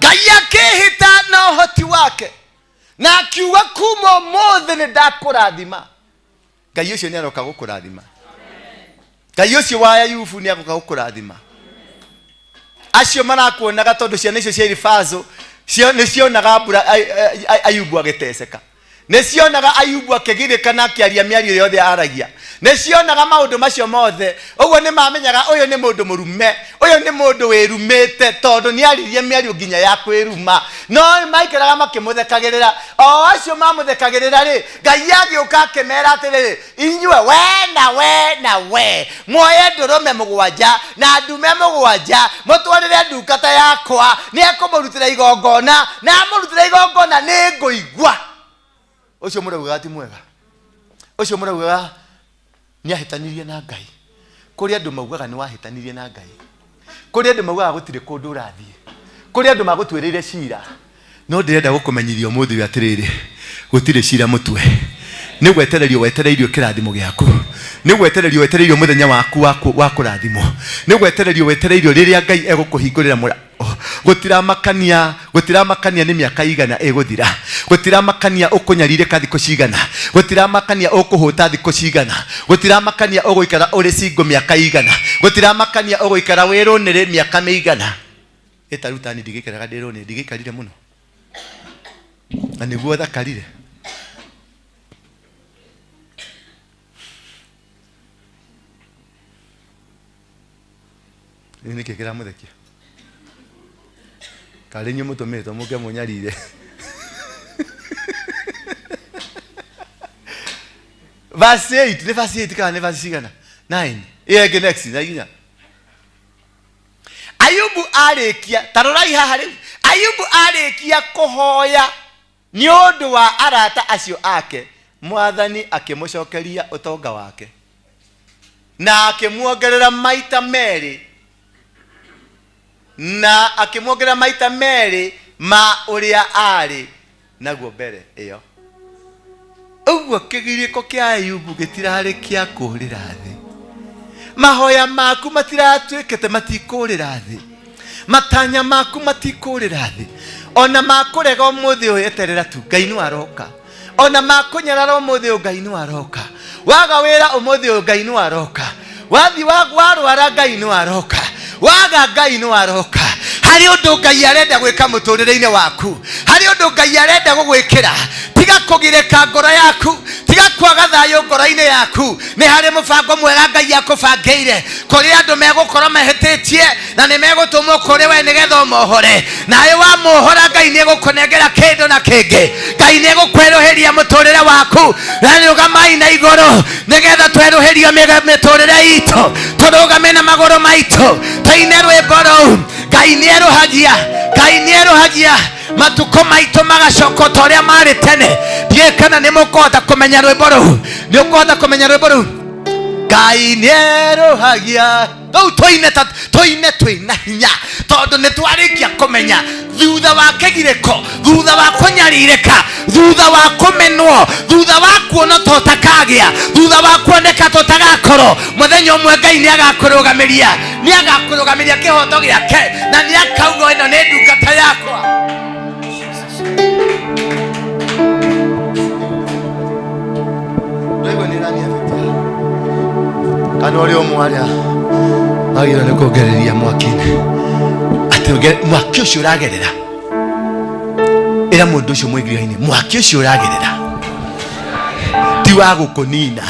Ngai akĩhĩta na ũhoti wake na akiuga kuma ũmũthĩ nĩ ndakũrathima. Ngai ũcio nĩ aroka gũkũrathima. Ngai ũcio wa Ayubu nĩ agoka gũkũrathima. Acio marakuonaga, tondũ ciana icio cia Elifazo nĩ cionaga mbura Ayubu agĩteceka, nĩ cionaga Ayubu akĩgirĩka na akĩaria mĩario yothe aragia, nĩ cionaga maũndũ macio mothe. Ũguo nĩ mamenyaga ũyũ nĩ mũndũ mũrume, ũyũ nĩ mũndũ wĩrumĩte, tondũ nĩ aririe mĩario nginya ya kwĩruma. No maikaraga makĩmũthekagĩrĩra. O acio mamũthekagĩrĩra rĩ, Ngai agĩũka akĩmera atĩrĩrĩ, inyuĩ we na we na we muoye ndũrũme mũgwanja na ndume mũgwanja, mũtwarĩre ndungata yakwa, nĩ ekũmũrutĩra igongona, na amũrutĩra igongona nĩ ngũigua. Ũcio mũraugaga ti mwega, ũcio mũraugaga nĩ ahĩtanirie na Ngai. Kũrĩ andũ maugaga nĩ wahĩtanirie na Ngai, kũrĩ andũ maugaga gũtirĩ kũndũ ũrathiĩ, kũrĩ andũ magũtuĩrĩire cira. No ndĩrenda gũkũmenyithia ũmũthĩ ũyũ atĩrĩrĩ, gũtirĩ cira mũtue. Nĩ gwetererio wetereirio kĩrathimo gĩaku, nĩ gwetererio wetereirio mũthenya waku wa kũrathimwo, nĩ gwetererio wetereirio rĩrĩa Ngai egũkũhingũrĩra mũrango. Gũtiramakania, gũtiramakania nĩ mĩaka igana ĩgũthira, gũtiramakania ũkũnyarirĩka thikũ cigana, gũtiramakania ũkũhũta thikũ cigana, gũtiramakania ũgũikara ũrĩ single mĩaka igana, gũtiramakania ũgũikara wĩ rũnĩrĩ mĩaka mĩigana. Ĩtarutani ndigĩikaraga ndĩ rũnĩrĩ, ndigĩikarire mũno na nĩguo thakarire. Nĩkĩ kĩramũthekia? Karĩ inyuĩ mũtũmĩtwo mũke mũnyarire. Verse 8, nĩ verse 8 kana nĩ verse cigana? 9. Ĩyo ĩngĩ next, na inya. Ayubu arĩkia, ta rorai haha rĩu. Ayubu arĩkia kũhoya nĩ ũndũ wa arata acio ake, Mwathani akĩmũcokeria ũtonga wake na akĩmuongerera maita merĩ na akĩmuongerera maita merĩ ma ũrĩa arĩ naguo mbere ĩyo. Ũguo kĩgirĩko kĩa Ayubu gĩtirarĩ kĩa kũũrĩra thĩ. Mahoya maku matiratuĩkĩte matikũũrĩra thĩ. Matanya maku matikũũrĩra thĩ. Ona makũrega ũmũthĩ ũyũ eterera tu, Ngai nĩ aroka. Ona makũnyarara ũmũthĩ ũyũ, Ngai nĩ aroka. Waga wĩra ũmũthĩ ũyũ, Ngai nĩ aroka. Wathi warwara, Ngai nĩ aroka. Waga, Ngai nĩ aroka. Harĩ ũndũ Ngai arenda gwĩka mũtũrĩre-inĩ waku, harĩ ũndũ Ngai arenda gũgwĩkĩra. Tiga kũgirĩka ngoro yaku, tiga kwaga thayũ ngoro-inĩ yaku. Nĩ harĩ mũbango mwega Ngai akũbangĩire, kũrĩ andũ megũkorwo mahĩtĩtie na nĩ megũtũmwo kũrĩ we nĩgetha ũmohore. Nawe wamuohora, Ngai nĩ egũkũnengera kĩndũ na kĩngĩ. Ngai nĩ egũkwerũhĩria mũtũrĩre waku. Na rũgamai na igũrũ nĩgetha twerũhĩrio mĩtũrĩre itũ, tũrũgame na magũrũ maitũ, tũine rwĩmbo rũu. Ngai nĩ erũhagia, Ngai nĩ erũhagia matukũ maitũ magacoka ta ũrĩa marĩ tene. Ndiũĩ kana nĩ mũkũhota kũmenya rwĩmbo rũu, nĩ ũkũhota kũmenya rwĩmbo rũu. Ngai nĩ erũhagia. Rĩu tũine ta tũine twĩna hinya, tondũ nĩ twarĩkia kũmenya thutha wa kĩgirĩko, thutha wa kũnyarirĩka, thutha wa kũmenwo, thutha wa kuona ta ũtakagĩa, thutha wa kuoneka ta ũtagakorwo, mũthenya ũmwe Ngai nĩ agakũrũgamĩria, nĩ agakũrũgamĩria kĩhoto gĩake, na nĩ akauga ĩno nĩ ndungata yakwa. Ndaigua nĩ ĩrathiĩ kana ũrĩa ũmwe arĩa magĩrĩirwo nĩ kuongereria mwaki-inĩ, atĩ mwaki ũcio ũragerera, ĩra mũndũ ũcio mũingĩra-inĩ, mwaki ũcio ũragerera ti wa gũkũnina,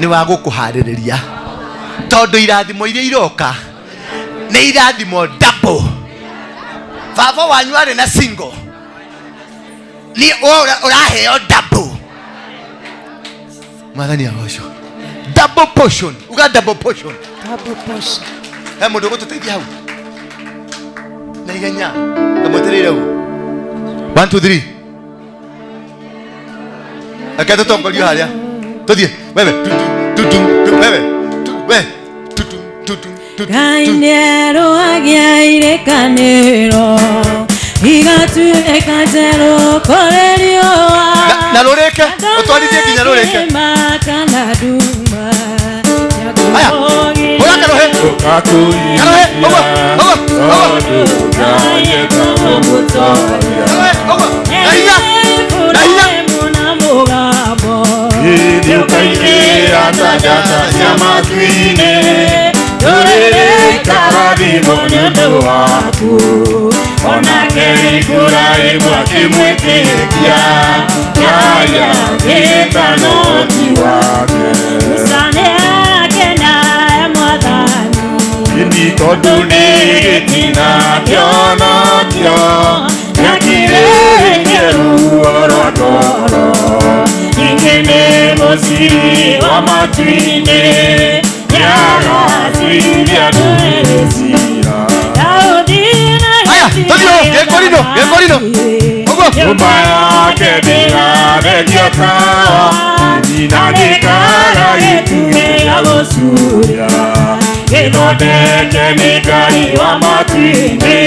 nĩ wa gũkũharĩrĩria, tondũ irathimo iria iroka nĩ irathimo double. Baba wanyu arĩ na single, ni ũraheo double. Mwathani agocwo. Double portion, uga double portion. Double portion. He mũndũ ũgũtũteithia hau na ihenya, kamwetereire hau. 1 2 3, reke tũtongorio harĩa tũthiĩ. Wewe tu tu tu tu, wewe tu we tu tu tu tu tu. Ngai nĩerũhagia irĩkanĩro igatuĩka njerũ kũrĩ riũa. Na rũrĩke, ũtwarithie nginya rũrĩke. Kĩrĩma kana nduma. Aya, hũra karohe. Karohe, ũguo, ũguo, ũguo. Karohe, ũguo. Na hinya, na hinya. Nĩũkaigĩra ta njata cia matu-inĩ, ndũrĩrĩkarathimwo nĩ ũndũ waku. Onake Iburahĩmu akĩmwĩtĩkia, Ngai agĩĩtana ũhoti wake. Ĩni tondũ nĩ gĩtina kĩonokio, nĩakirĩrĩirie ruo rwa ngoro. Ningĩ nĩ mũciri wa matu-inĩ, nĩagaciria ndũrĩrĩ ciira. Aya, tũthiĩ ũũ, gĩkũrinũ, gĩkũrinũ. Ũguo. Nyũmba yake ndĩgathekio tawa, na ndĩkaga gĩtugĩ gĩa gũcuria. Gĩthondeke nĩ Ngai wa matu-inĩ,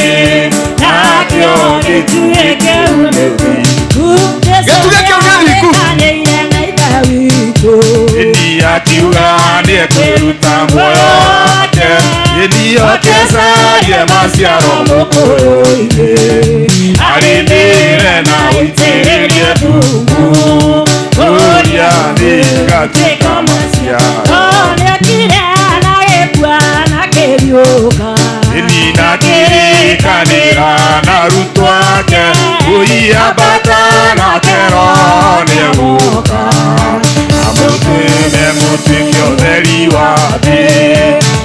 nakĩo gĩtugĩ kĩu nĩ thingu. Gĩtugĩ kĩu nĩ thingu. Ĩni akiuga nĩekũruta muoyo wake, ĩni okecarie maciaro mũkũyũ-inĩ, arĩmĩre na ũitĩrĩrie thumu, kũrĩa nĩgatuĩka maciaro. Ĩni na kĩrĩkanĩra na arutwo ake, ũiambata nake Roho nĩegũka, amũtũme mũtuĩke ũtheri wa thĩ,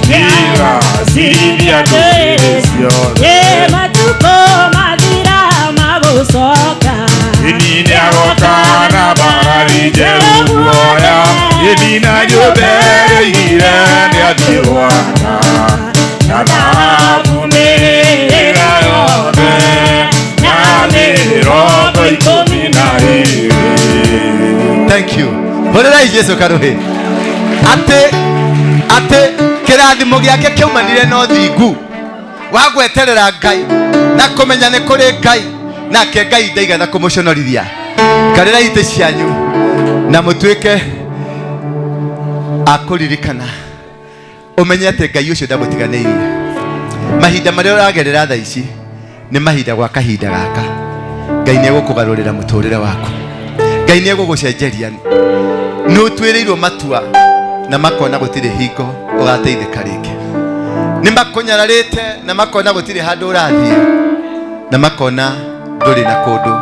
nĩgaciria Cirithia ndũrĩrĩ ciothe. Ĩ matukũ mathira magũcoka. Ĩni nĩagoka na mbarathi njerũ guoya. Ĩni na nyũmba ĩrĩa oigire nĩathiĩ gwaka. Na thahabu mĩhĩrĩga yothe, na mĩrongo ikũmi na ĩĩrĩ. Thank you. Hũrĩrai Jesu karuhĩ. Atĩ atĩ kĩrathimo gĩake kĩaumanire na ũthingu wa gweterera Ngai na kũmenya nĩ kũrĩ Ngai, nake Ngai ndaigana kũmũconorithia. Karĩrai itĩ cianyu na mũtuĩke a kũririkana, ũmenye atĩ Ngai ũcio ndagũtiganĩirie. Mahinda marĩa ũragerera thaa ici nĩ mahinda gwa kahinda gaka. Ngai nĩ egũkũgarũrĩra mũtũrĩre waku. Ngai nĩ egũgũcenjeria. Nĩ ũtuĩrĩirwo matua na makona gũtirĩ hingo ũgateithĩka rĩngĩ. Nĩ makũnyararĩte na makona gũtirĩ handũ ũrathiĩ, na makona ndũrĩ na kũndũ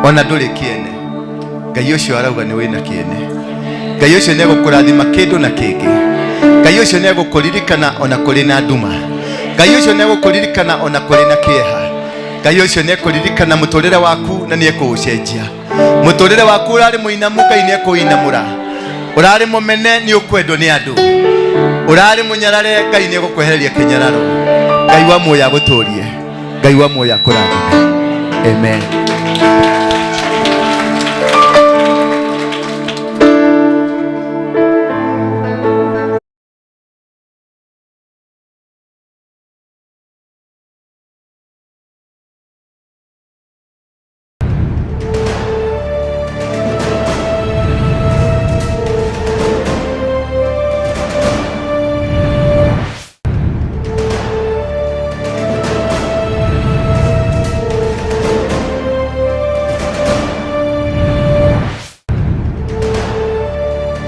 ona ndũrĩ kĩene. Ngai ũcio arauga nĩ wĩna kĩene. Ngai ũcio nĩ egũkũrathima kĩndũ na kĩngĩ. Ngai ũcio nĩ egũkũririkana ona kũrĩ na nduma. Ngai ũcio nĩ egũkũririkana ona kũrĩ na kĩeha. Ngai ũcio nĩ ekũririkana mũtũrĩre waku na nĩ ekũũcenjia. Mũtũrĩre waku ũrarĩ mũinamu, Ngai nĩ ekũinamũra. Ũrarĩ mũmene, nĩ ũkwendwo nĩ andũ. Ũrarĩ mũnyarare, Ngai nĩ egũkwehereria kĩnyararo. Ngai wa muoyo agũtũrie. Ngai wa muoyo akũrathime. Amen.